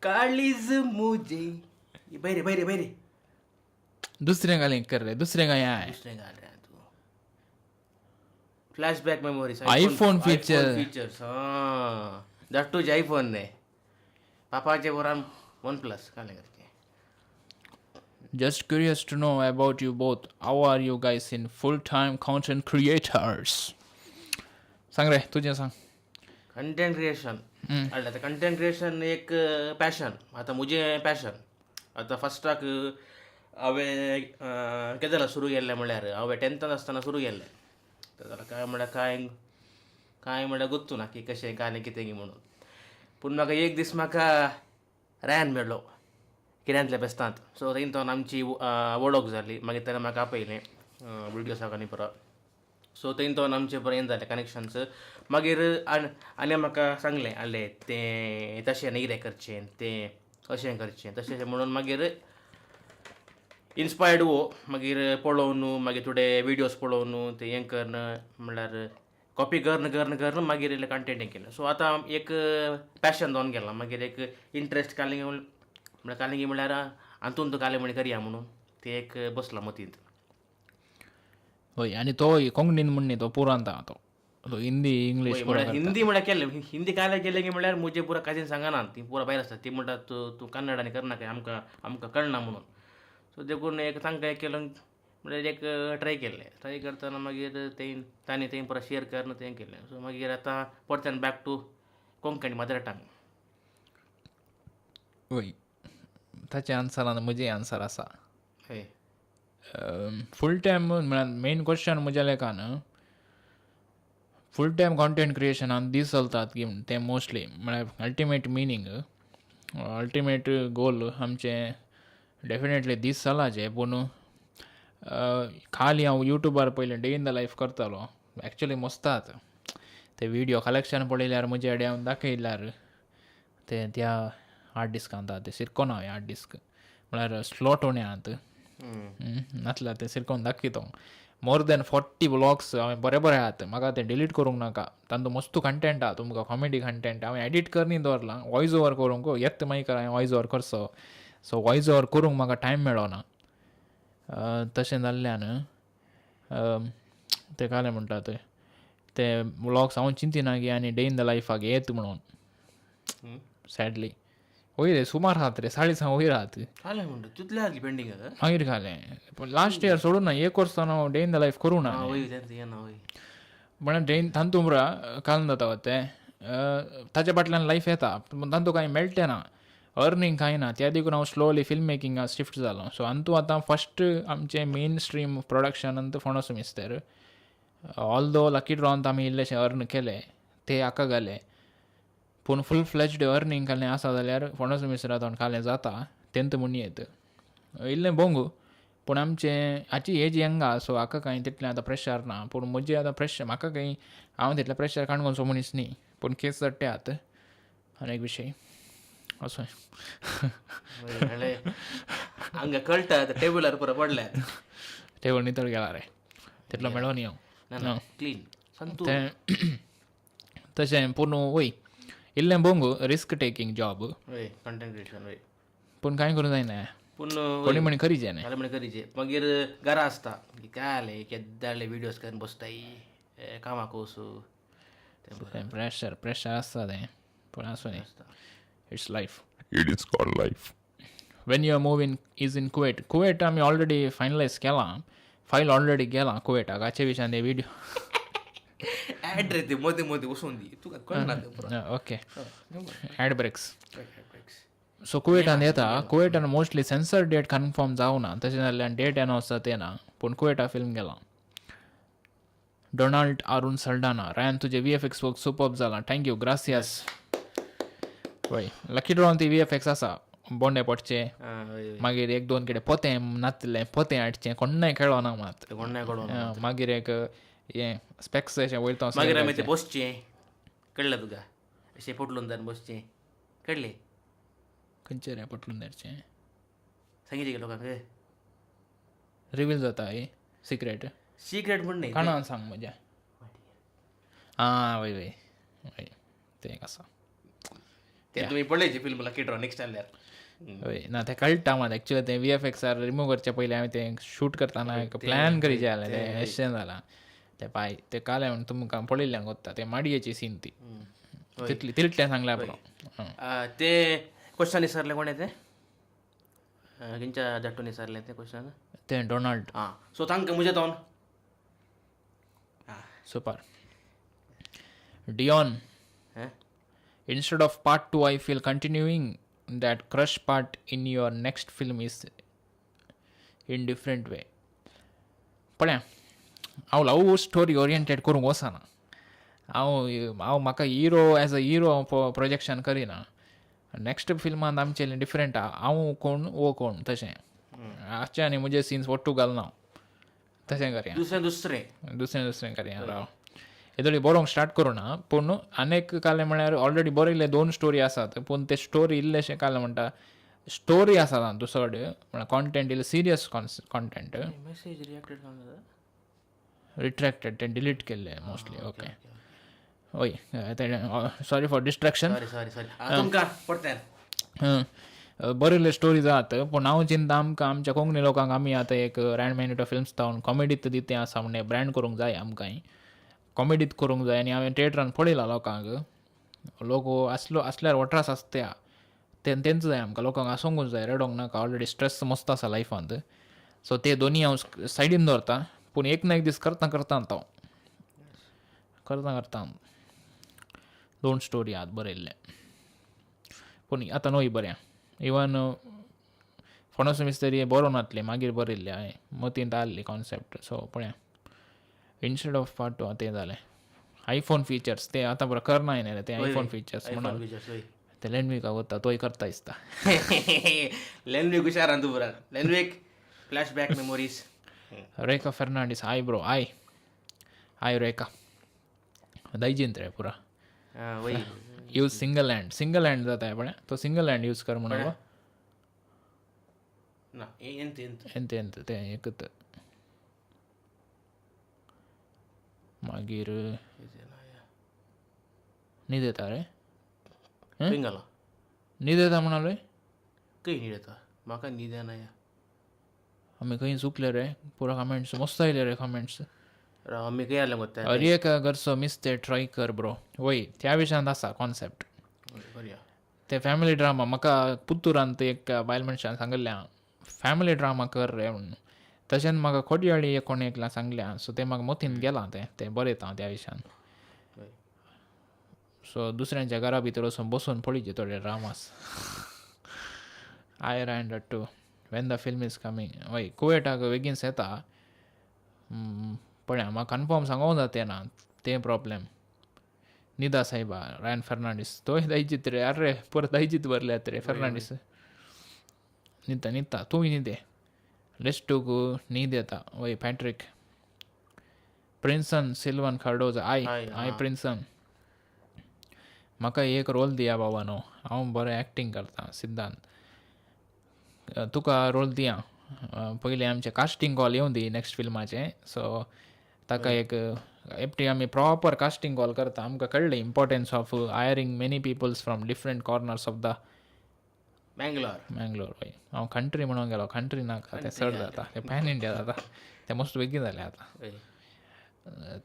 कालीज मुझे ये बैरे बैरे बैरे दूसरे गाली कर रहे, दूसरे का यहाँ है, दूसरे गाल रहे तू. Flashback memories. iPhone feature. Features. हां, that to iPhone न्ही, पापाचे बरान वन प्लस कालें करचें. Just curious to know about you both. How are you guys in full-time content creators? सांग रे, तुजें सांग. कंटेंट क्रिएशन आतां, कंटेंट क्रिएशन एक पॅशन आतां, म्हजें पॅशन. आतां फस्टाक हांवें केदला सुरू केल्लें म्हणल्यार हांवें टेंथान आसतना सुरू केल्लें. जाल्यार काय म्हणल्यार काय काय म्हणल्यार गोत्तू ना की कशें काय कितें म्हणून. पूण म्हाका एक दीस म्हाका रॅन मेळ्ळो किऱ्यांतल्या फेस्तांत. सो थंय तो आमची वळख जाली. मागीर ताणें म्हाका आपयलें विडियोसाक आनी परत. सो थंय तो आमचें बरें हें जालें कनेक्शन्स. मागीर आनी म्हाका सांगलें आले तें तशें न्ही रे करचें, तें अशें करचें तशें म्हणून. मागीर इन्स्पायर्ड वो मागीर पळोवन, मागीर थोडे विडियोज पळोवन, ते हें करून, म्हणल्यार कॉपी करून करून करून मागीर इल्लें कंटेंट हें केलें. सो आतां एक पॅशन जावन गेलां. मागीर एक इंट्रस्ट कालिंग म्हणल्यार कालिंगी म्हणल्यार हातून तूं कालें म्हण करया म्हणून तें एक बसलां मतींत. हय, आनी तो कोंकणीन म्हण न्ही, तो पुरांत तो तो हिंदी, इंग्लीश. म्हळ्यार हिंदी म्हळ्यार केलें. हिंदी कांय केलें की म्हळ्यार म्हजे पुरा काजीन सांगना, ती पुरा भायर आसता. ती म्हणटा, तूं तूं कन्नड आनी करनाका, आमकां आमकां कळना म्हणून. सो देखून एक तांकां एक केलें म्हणल्यार एक ट्राय केल्लें. ट्राय करतना मागीर तें तांणी तें पुरा शेयर करून तें केलें. सो मागीर आतां परत्यान back to Konkani mother tongue. वय, ताच्या आन्सरान म्हजें आन्सर आसा. हय. फूल टायम म्हळ्यार मेन क्वेश्चन म्हज्या लेखान फूल टायम कॉन्टेंट क्रिएशनान दीस चलतात की तें मोस्टली म्हळ्यार अल्टिमेट मिनींग, अल्टिमेट गोल आमचें डेफिनेटली दीस चलाचें. पूण खाली हांव युट्यूबार पयलें डे इन the life करतालो. एक्चुली मस्तात ते विडियो कलेक्शन पळयल्यार म्हजे कडेन हांव दाखयल्यार ते त्या हार्ड डिस्कांत ते सिरकोन हांवें हार्ड डिस्क म्हळ्यार स्लॉट उणे आहात नासल्यार ते सिरकोन दाखयतो. मोर दॅन 40 व्लॉग्स हांवें बरे बरे आहात. म्हाका ते डिलीट करूंक नाका. तांतूं मस्त कंटेंट आहा तुमकां, कॉमेडी कंटेंट. हांवें एडिट करनी दवरलां वॉयस ओवर करूंक. येत मागीर हांवें वॉयस ओवर करचो. सो वॉयस ओवर करूंक म्हाका टायम मेळना. तशें जाल्ल्यान ते कालें म्हणटा ते ते व्लॉग्स हांव चिंतिना की आनी डे इन the लायफाक येत म्हणून. सॅडली वयर रे सुमार आहात रे, 4.5 वयर आहात. कालें म्हणटा तितलें आसलें पेंडींग. मागीर घालें, पूण लास्ट इयर सोडून ना, एक वर्स हांव डे इन the life करूं ना. वय, तें ना वय. म्हणल्यार डे तांतू पुरा काल जाता तें ताच्या फाटल्यान लायफ येता, पूण तांतू कांय मेळटें ना, अर्निंग कांय ना. त्या देखून हांव स्लोली फिल्म मेकिंगाक शिफ्ट जालो. सो अंतू आतां फस्ट आमचें मेन स्ट्रीम प्रोडक्शनान फोंडोस मिस्तेर. ऑल्दो लकी ड्रॉन आमी इल्लेशें अर्न केलें, ते हाका घालें, पूण फूल फ्लॅज्ड अर्निंग कालें आसा जाल्यार फोंडोस मिस्तेरांत कालें जाता तेंत म्हण येत इल्लें बोंगू. पूण आमचें हाची एज यंग आहा, सो हाका कांय तितलें आतां प्रेशर ना. पूण म्हजें आतां प्रेशर म्हाका कांय हांव तितलें प्रेशर काणकोणचो मनीस न्ही, पूण केस चडटे आहात आनी एक विशय असो. हांगा कळटा टेबलार पुरो पडल्यात. टेबल नितळ गेला रे, तितलो मेळो न्ही हांव. क्लीन. तें तशें पूण वय इल्लें बोंगू रिस्क टेकींग जॉब. वय, कंटेंट क्रिएशन वय. पूण कांय करूं जायना. पूण कोणी म्हणी खरीचे न्ही. म्हणी खरीचे. मागीर घरा आसता की काय जालें, केद्दाले विडियोज करून बसताय, कामाक वचूं. तें प्रेशर प्रेशर आसता तें, पूण आसूं न्ही, it's life. It is called life. When your moving is in Kuwait? Kuwait आमी ऑलरेडी फायनलायज केलां, फायल ऑलरेडी गेलां कुवेटाक. हाचे विशयान ते विडियो ऍड रे, ते मदें मदें वचून दी, तुका कळना तें. Okay, ad breaks. सो कुवेटान येता. कुवेटान मोस्टली सेन्सर डेट कन्फर्म जावना, तशें जाल्यार डेट अनावन्स जाता ना, पूण कुवेटा फिल्म गेलां. डोनाल्ड आरुण सल्डाना, रॅन तुजें VFX work superb जालां. Thank you, gracias. वय, लकी ड्रॉन ती VFX आसा, बोंडे पडचे, मागीर एक दोन कितें पोतें नातलें, पोतें हाडचें, कोण्णाय खेळो ना मात. कोण्णाय खेळो. मागीर एक हें स्पेक्स अशें वयर तो. मागीर आमी ते बसचें कळ्ळें तुका, अशें पोटलून जावन बसचें कळ्ळें. खंयचें रे पोटलून धाडचें? सांगितलें की लोकांक. रिवील जाता ही सिक्रेट. सिक्रेट म्हण न्ही. काणान सांग म्हज्या. आं वय वय वय, तें एक आसा. तें तुमी पळयचें फिल्म लकी ड्रॉ नेक्स्ट आसल्यार. हय ना, तें कळटा मात. एक्चुअली तें VFXR remove करचे पयलीं हांवें तें शूट करतना एक प्लॅन करीचें जालें, तें अशें जालां. ते पाय ते काले म्हण तुमकां पळयल्ल्यांक वता ते माडयेची सीन ती तितली तितलें सांगल्यार पुरो. ते क्वेश्चन विचारले कोणे ते खंयच्या धाटून विचारले ते क्वेश्चन ते डोनाल्ड. आं सो तांकां म्हज्या तोन super. Dion, instead of part 2, I feel continuing that crush part in your next film is in different way. पळया, हांव लव स्टोरी ओरिएंटेड करूंक वचना. हांव हांव म्हाका हिरो एज अ हिरो हांव प्रोजेक्शन करिना. नॅक्स्ट फिल्मान आमचें डिफरंट आहा, हांव कोण वो कोण तशें आसचें आनी म्हजे सिन्स ಒಟ್ಟು घालना हांव, तशें करया. दुसरें दुसरें दुसरें दुसरें करया. राव, येदोळी बरोवंक स्टार्ट करूं ना, पूण आनेक काले म्हळ्यार ऑलरेडी बरयल्ले दोन स्टोरी आसात, पूण ते स्टोरी इल्लेशे काले म्हणटा स्टोरी आसा तातूंत चड म्हळ्यार कॉन्टेंट इल्लें सिरियस कॉन्टेंट. मेसेज रिएक्टेड सांगता. रिट्रॅक्टेड, ते डिलीट केल्ले मोस्टली. ओके, हय, ते sorry for distraction. Sorry sorry sorry, तुमकां परत्यान. बरयल्ले स्टोरी जात, पूण हांव चिंता आमकां आमच्या कोंकणी लोकांक आमी आतां एक रँड मॅनिटो फिल्म्स जावन कॉमेडीत दितें आसा म्हण ब्रँड करूंक जाय, आमकांय कॉमेडीत करूंक जाय. आनी हांवें थिएटरान पळयलां लोकांक, लोक आसलो आसल्यार वट्रास आसता ते तेंच जाय आमकां, लोकांक आसूंकूच जाय, रडोंक नाका. ऑलरेडी स्ट्रेस मस्त आसा लायफांत. सो ते दोनी हांव सायडीन दवरता, पूण एक ना एक दीस करता करता हांव करता करता दोन स्टोरी आहात बरयल्ले, पूण आतां न्हय बरें. इवन फणस मिस्तरी बरोवन नासले, मागीर बरयल्ले हांवें, मतींत आहली कॉन्सेप्ट. सो पळया, इन्स्टेड ऑफ पार्ट टू तें जालें. आयफोन फिचर्स ते आतां बरो करना न्ही रे ते आयफोन फिचर्स म्हणून ते लेनविका वता, तोय करता दिसता. लेनविक हुशार आहा तूं पुरा. लेनविक flashback memories. Rekha Fernandes, hi bro. Hi hi Rekha. दायजींत रे पुरा. वय. Use single hand, single hand जाता पळय तो सिंगल हँड यूज कर म्हणून. ना, एंत एंत एंत एंत तें एकत मागीर न्हीद येता रे. पिंगला न्हीद येता म्हणाले. खंय न्हीद येता म्हाका? न्हीद येना. आमी खंय चुकले रे? पुरा कमेंट्स मस्त आयले रे कमेंट्स. आमी खंय आयले गो? अरे घरचो मिस्ते ट्राय कर ब्रो. वय, त्या विशयांत आसा कॉन्सेप्ट ते फॅमिली ड्रामा. म्हाका पुत्तुरांत एक बायल मनशान सांगिल्लें, फॅमिली ड्रामा कर रे म्हणून. तशेंच म्हाका खोडयाळी एक कोण एकल्यान सांगलें, सो तें म्हाका मतींत गेलां, तें तें बरयता हांव त्या विशयान. सो दुसऱ्यांच्या घरा भितर वचून बसून पळयचे थोडे dramas. I Rand two, when the film is coming? वय, कुवेटाक बेगीन येता पळया, म्हाका कन्फर्म सांगूंक जाता ना तें प्रॉब्लेम. निदा साहेबा रायन फर्नांडीस तोय दायजीत रे. अरे परत दायजीत भरल्यात रे फर्नांडीस. न्हिदता न्हिदता तूंय न्हिदे. लेस्टूक न्हीद येता. वय, पॅट्रीक प्रिन्सन सिल्वन कार्डोज, I I प्रिन्सन, म्हाका एक रोल दिया बाबा न्हू, हांव बरें एक्टींग करता. सिद्धांत, तुका रोल दिया. पयलीं आमचें कास्टींग कॉल येवं दी नॅक्स्ट फिल्माचें. सो ताका एक एकटी आमी प्रॉपर कास्टींग कॉल करता. आमकां कळ्ळें importance of hiring many peoples from different corners of the Mangalore. Mangalore. वय, हांव कंट्री म्हणून गेलो, कंट्री नाका, तें चड जाता, तें पॅन इंडिया जाता, तें मस्त बेगीन जालें आतां.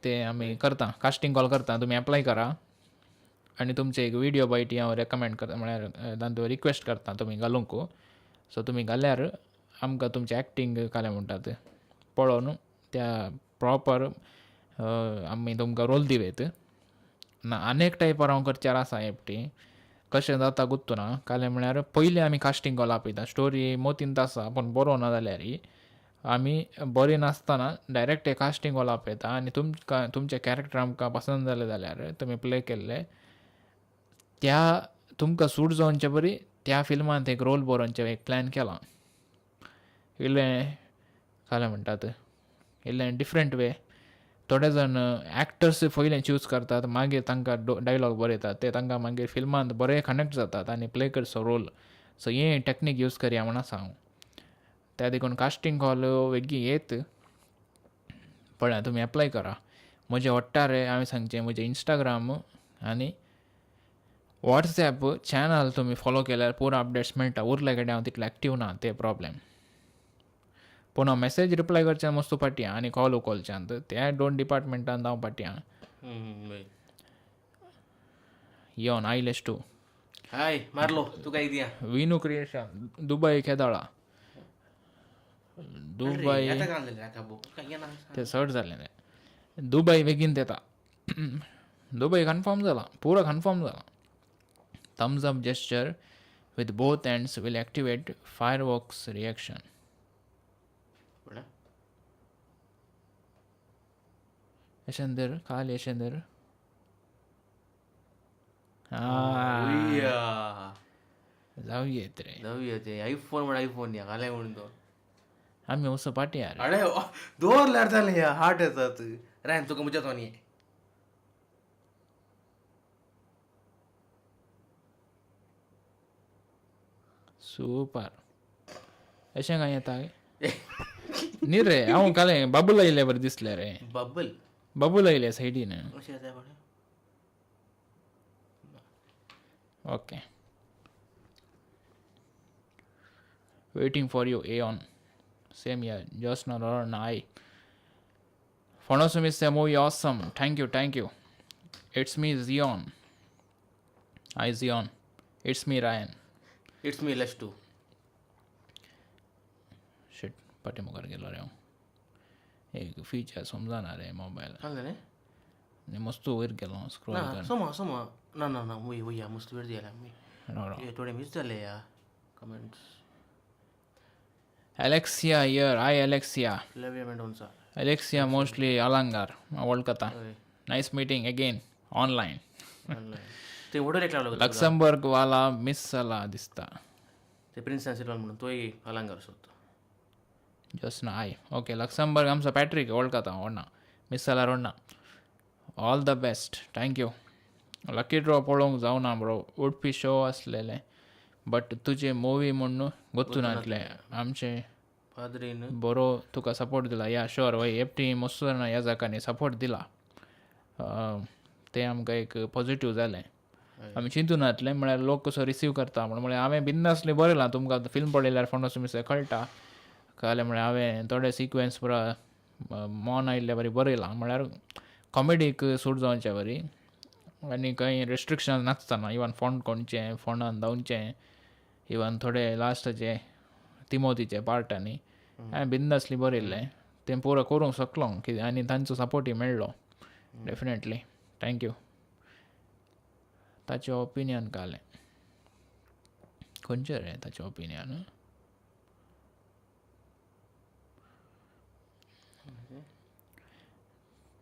ते आमी करता, कास्टींग कॉल करता, तुमी एप्लाय करा आनी तुमचे एक विडियो बायटी हांव रेकमेंड करता, म्हळ्यार तांतूं रिक्वेस्ट करता तुमी घालूंक. सो तुमी घाल्यार आमकां तुमचें एक्टींग कालें म्हणटात पळोवन त्या प्रॉपर आमी तुमकां रोल दिवेत ना. आनी एक टायपार हांव करच्यार आसा एकटी, कशें जाता गुत्तू ना. कालें म्हळ्यार पयलीं आमी कास्टींग कॉल आपयता, स्टोरी मतींत आसा पूण बरोवना जाल्यार आमी बरी नासतना डायरेक्ट एक कास्टींग कॉल आपयता आनी तुमकां तुमचें कॅरेक्टर आमकां पसंद जालें जाल्यार तुमी प्ले केल्ले त्या तुमकां सूट जावचे बरी त्या फिल्मांत एक रोल बरोवचें एक प्लॅन केलां. इल्लें कालें म्हणटात इल्लें डिफरंट वे. थोडे जाण एक्टर्स पयलें चूज करतात, मागीर तांकां डायलॉग बरयतात, ते तांकां मागीर फिल्मांत बरें कनेक्ट जातात आनी प्ले करचो रोल. सो हें टॅक्नीक यूज करया म्हण आसा हांव. त्या देखून कास्टींग कॉल वेगीं येत पळया, तुमी एप्लाय करा. म्हजें वट्टारे हांवें सांगचें, म्हजें इंस्टाग्राम आनी वॉट्सॅप चॅनल तुमी फॉलो केल्यार पुरो अपडेट्स मेळटा. उरले कडेन हांव तितलो एक्टीव ना, ते प्रॉब्लेम. पूण हांव मॅसेज रिप्लाय करच्यान मस्तू फाटीं आहा आनी कॉल उखलच्यान त्या दोन डिपार्टमेंटान हांव फाटीं आहा. योन आयलेश टू. हाय मारलो तुका एक दिया. विनू क्रिएशन दुबय खेदाळा दुबय ते चड जालें तें दुबय बेगीन येता. दुबय कन्फर्म जाला, पुरो कन्फर्म जाला. Thumbs up gesture with both hands will activate fireworks reaction. Yeshender खाली यशेंदर जावये रे जावये ते आयफोन म्हण आयफोन या घाले म्हणून तो आमी वचो पाटी यार. अरे दवरल्यार जालें या हार्ट येतात रायन तुका म्हज्या तो न्ही. सुपर अशें काय येता न्ही रे. हांव काल बबल आयिल्ले बरें दिसलें रे. बबल बबल आयिल्ले सायडीन. Okay waiting for you Aeon same year just no I Fondosu miss movie awesome. Thank you thank you. It's me Zion. I Zion. It's me Ryan. It's me less to. Shit फाटी मुखार गेलो रे हांव. एक फिचर समजना रे मोबायल आनी मस्त वयर गेलो स्क्रोल कर. सोमा सोमा ना ना ना वय वय मस्त वयर गेला मी थोडे मिस जाले या comments. Alexia here. Hi Alexia. Flavia Mendonca. Alexia mostly Alangar वळखता. Nice meeting again online. ते वडो एक लागलो लक्समबर्ग वाला मिस जाला दिसता. ते प्रिन्स सिल्वान म्हणून तोय अलांगार सोदतो. जस्ट ना हाय ओके लक्समबर्ग आमचो पॅट्रीक वळखता व्हडना मिस जाल्यार व्हडना. All the best thank you. Lucky draw पळोवंक जावना ब्रो उडपी शो आसलेले बट तुजे मुवी म्हूण गोत्तू नासले आमचे पाद्रीन बरो तुका सपोर्ट दिला. या शुअर वय एकटी मस्त जाणा ह्या जाकांनी सपोर्ट दिला तें आमकां एक पॉजिटीव जालें. आमी चिंतून नासलें म्हळ्यार लोक कसो रिसीव करता म्हण. म्हळ्यार हांवें बिंदासली बरयलां तुमकां फिल्म पळयल्यार फोंडोसू मिस कळटा. कळ्ळें म्हळ्यार हांवें थोडे सिक्वेन्स पुरा मॉन आयिल्ले बरी बरयलां म्हळ्यार कॉमेडीक सूट जावचे बरी आनी कांय रिस्ट्रिक्शन नासतना इवन फोंड कोणचें फोंडान धांवचें इवन थोडे लास्टाचे तिमोतीचे पार्ट आनी हांवें बिंदासली बरयल्लें तें पुरो करूंक शकलो कितें आनी तांचो सपोर्टूय मेळ्ळो डेफिनेटली. Thank you. ताचें ओपिनियन कालें खंयचें रे ताचें ओपिनियन?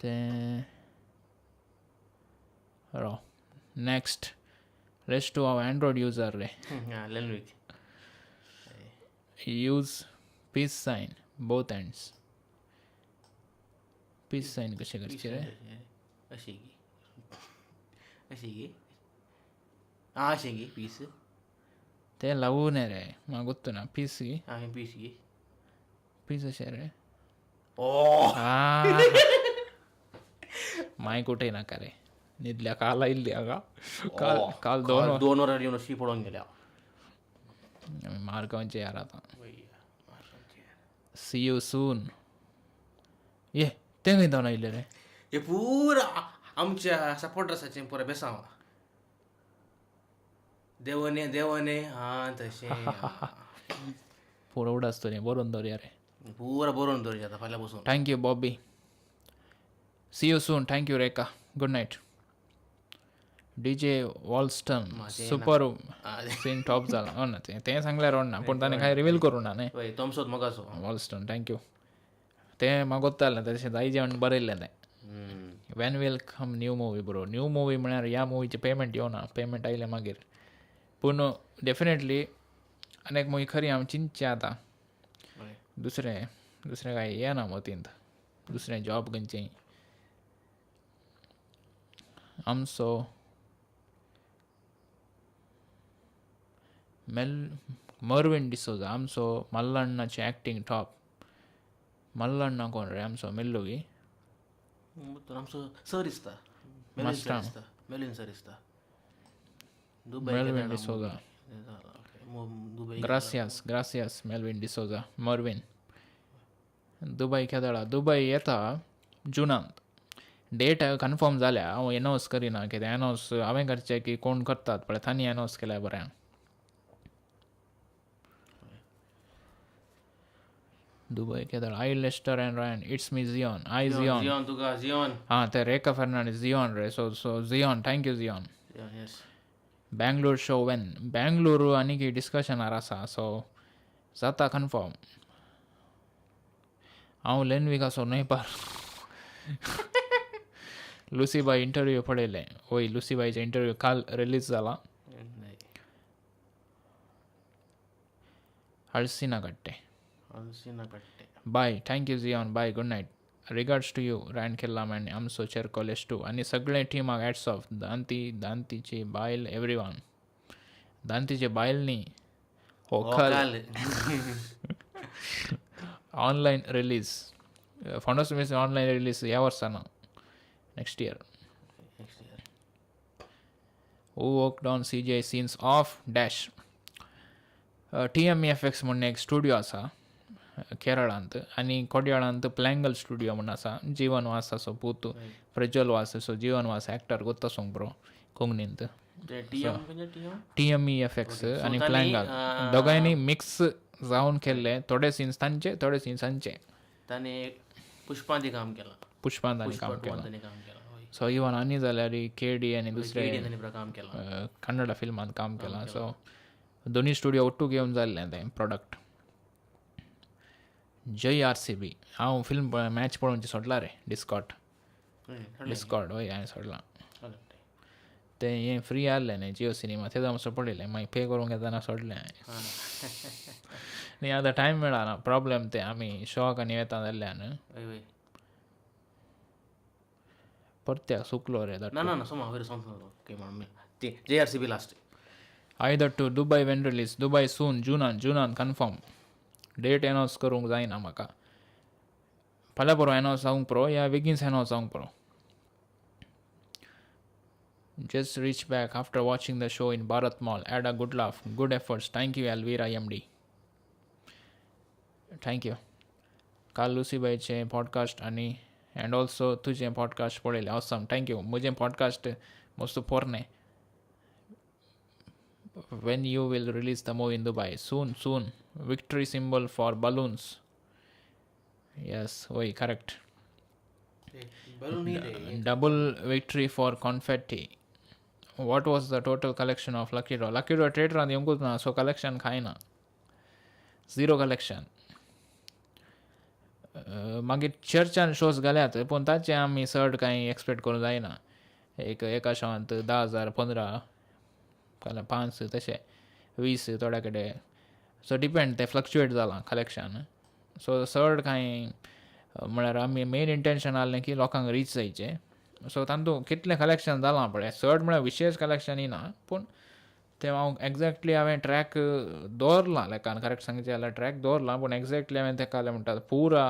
तें राव नेक्स्ट रेस्ट टू हांव एन्ड्रॉयड युजर रे. Use peace sign both hands. Peace sign कशें करचें रे? अशें अशें गे आं अशें गे पीस तें लावू न्ही रे म्हाका गोत्तू ना. पीस गी आं पीस गी पीस अशें रे. ओ माय कुठे नाका रे न्हिदल्या काल आयिल्ली हांगा काल काल दोन दोन वरां येवन अशी पळोवंक गेल्या. आमी मारगांवचे यार आतां. सी you सून. ये तें खंय धांवन आयिल्लें रे? हे पुरा आमच्या सपोर्टर्साचें पुरा बेसांव देवने देवने हां तशें पुरो उडास तरी बरोवन दवरया रे. पुरा बरोवन दवरया आतां फाल्यां बसून. Thank you Bobby. See you soon. Thank you Rekha. Good night. DJ Walston super scene top जाला. हो ना तें तें सांगल्यार ना पूण ताणें कांय रिवील करूं ना न्ही. तमसोच मोगाचो वॉलस्टन thank you. तें म्हाका गोत्तालें तशें जायजें म्हण बरयल्लें तें. When will come new movie bro? New movie म्हळ्यार ह्या मुवीचें पेमेंट येवना. पेमेंट आयलें मागीर. पूण डेफिनेटली आनी एक मुवी खरी आमी चिंतचें आतां. दुसरें दुसरें कांय येना मतींत. दुसरें जॉब खंयचें आमचो मर्विन डिसोजा आमचो मल्लण्णाचें एक्टींग टॉप. मल्लण्णा कोण रे आमचो मेल्लो गी? आमचो सर दिसता. मेलविन सर दिसता. Melvin D'Souza. Gracias gracias Melvin D'Souza Mervin. Dubai केदळा दुबय येता जुनांत. डेट कन्फर्म जाल्या, हांव एनावन्स करिना कित्याक एनावन्स हांवें करचें की कोण करतात पळय तांणी एनावन्स केल्यार बरें. Dubai केदळ. I Lester and Ryan, it's me Zion. I Zion. Zion तुका झिऑन. हां ते रेखा फर्नांडीस झिऑन रे. So so Zion, thank you Zion. Yes. Bangalore show when? Bangalore आनीक डिस्कशनार आसा, सो जाता कन्फर्म. हांव लेनविकाचो न्हय पार. लुसीबाय इंटरव्यू पळयलें. वय, लुसीबायचें इंटरव्यू काल रिलीज जाला. हळसिना कट्टे. हळसिना कट्टे. Bye, thank you Zion, bye, good night. Regards to you Ryan Kellam आनी आमचो चेरको लेस्टू आनी सगळे टिमाक हॅट्स ऑफ. दांती, दांतीची बायल, एवरी वन. दांतीची बायल न्ही, होकल. ऑनलायन रिलीज फोंडोस मिस ऑनलायन रिलीज ह्या वर्सा ना, next year. Next year. Who worked on CGI scenes of dash? TMFX म्हणून एक स्टुडियो आसा केरळांत आनी कोडयाळांत प्लँगल स्टुडियो म्हूण आसा. जीवन वास आसो पूत, प्रज्वल वास सो जीवन वास एक्टर गोत्ता सोंग ब्रो कोंकणींत. TMEFX आनी प्लँगल दोगांयनी मिक्स जावन केल्ले. थोडे सीन्स तांचे, थोडे सीन्स हांचे. तांणी पुष्पांत काम केलां. पुष्पांत काम केलां. सो इवन आनी जाल्यार केडी आनी दुसरे कन्नडा फिल्मांत काम केलां. सो दोनी स्टुडियो ಒಟ್ಟು घेवन जाल्लें तें प्रोडक्ट. जय RCB. हांव फिल्म मॅच पळोवची सोडला रे. डिस्कॉट डिस्कॉर्ड हय हांवें सोडलां तें. हें फ्री आहलें न्ही जियो सिनेमा, तें मातसो पळयलें, मागीर पे करूंक येतना सोडलें हांवें. न्ही आतां टायम मेळना, प्रोब्लेम तें आमी शॉक आनी वता जाल्ल्यान. परत्या सुकलो रे. J R C B last. I to Dubai when release? Dubai soon, जुनान. जुनान कन्फर्म. डेट एनावन्स करूंक जायना म्हाका. फाल्यां पुरो एनावन्स जावंक पुरो या बेगीनच एनावन्स जावंक पुरो. Just reach back after watching the show in Bharat Mall. Had a good laugh, good efforts. Thank you Alvira MD. Thank you. काल लुसीबायचें पॉडकास्ट आनी एंड ऑल्सो तुजें पॉडकास्ट पळयलें. Awesome, thank you. म्हजें पॉडकास्ट मस्त पोरणें. When you will release the movie in Dubai? Soon, soon. Victory symbol for balloons. Yes, oi, correct. Double victory for confetti. What was the total collection of Lucky Draw? Lucky Draw theater and yungu na, so collection khaina. Zero collection. मागीर चर्चान शोज घाल्यात पूण ताचे आमी चड कांय एक्सपेक्ट करूंक जायना. एक एका शोवांत 10,000, 15, 5 तशें 20 थोड्या कडेन. सो डिपेंड, तें फ्लक्चुएट जालां कलेक्शन. सो चड कांय म्हळ्यार आमी मेन इंटेन्शन आहलें की लोकांक रीच जायचें. सो तातूंत कितलें कलेक्शन जालां पळय, चड म्हळ्यार विशेश कलेक्शन येना पूण तें हांव एग्जॅक्टली हांवें ट्रॅक दवरलां लेकान. करेक्ट सांगचें जाल्यार ट्रॅक दवरलां पूण एग्जॅक्टली हांवें तेका म्हणटा पुरा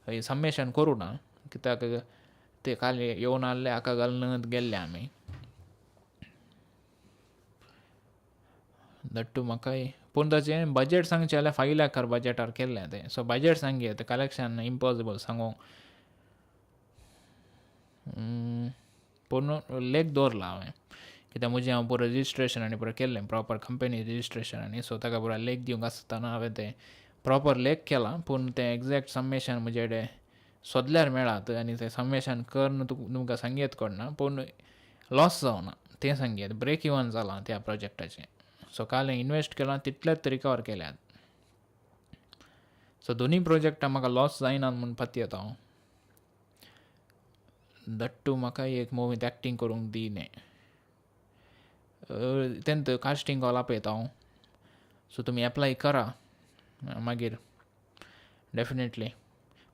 सम्मेशन करूं ना कित्याक ते काल येवन आहले हाका घालून गेल्ले आमी. That म्हाकाय पूण ताचें बजट सांगचें जाल्यार 5 लाखार बजटार केल्लें तें. सो बजट सांगये तें कलेक्शन इम्पॉसिबल सांगूंक. पूण लेख दवरला हांवें कित्याक म्हजें हांव पुरो रजिस्ट्रेशन आनी पुरो केल्लें प्रॉपर कंपनी रजिस्ट्रेशन आनी सो ताका पुरो लेख दिवंक आसतना हांवें तें प्रॉपर लेख केलां पूण तें एग्जॅक्ट सम्मेशन म्हजे कडेन सोदल्यार मेळात आनी तें सम्मेशन करून तुमकां सांगयेत कोणना पूण लॉस जावना तें सांगयेत. ब्रेक इवन जालां त्या प्रोजेक्टाचें. सो काल इनवेस्ट केलां तितलेच रिकवर केल्यात. सो दोनी प्रोजेक्टां म्हाका लॉस जायना म्हूण पतयेता हांव. That म्हाका एक मुवींत एक्टींग करूंक दी न्ही तेंत कास्टींग कॉल आपयता हांव. सो तुमी एप्लाय करा मागीर डेफिनेटली.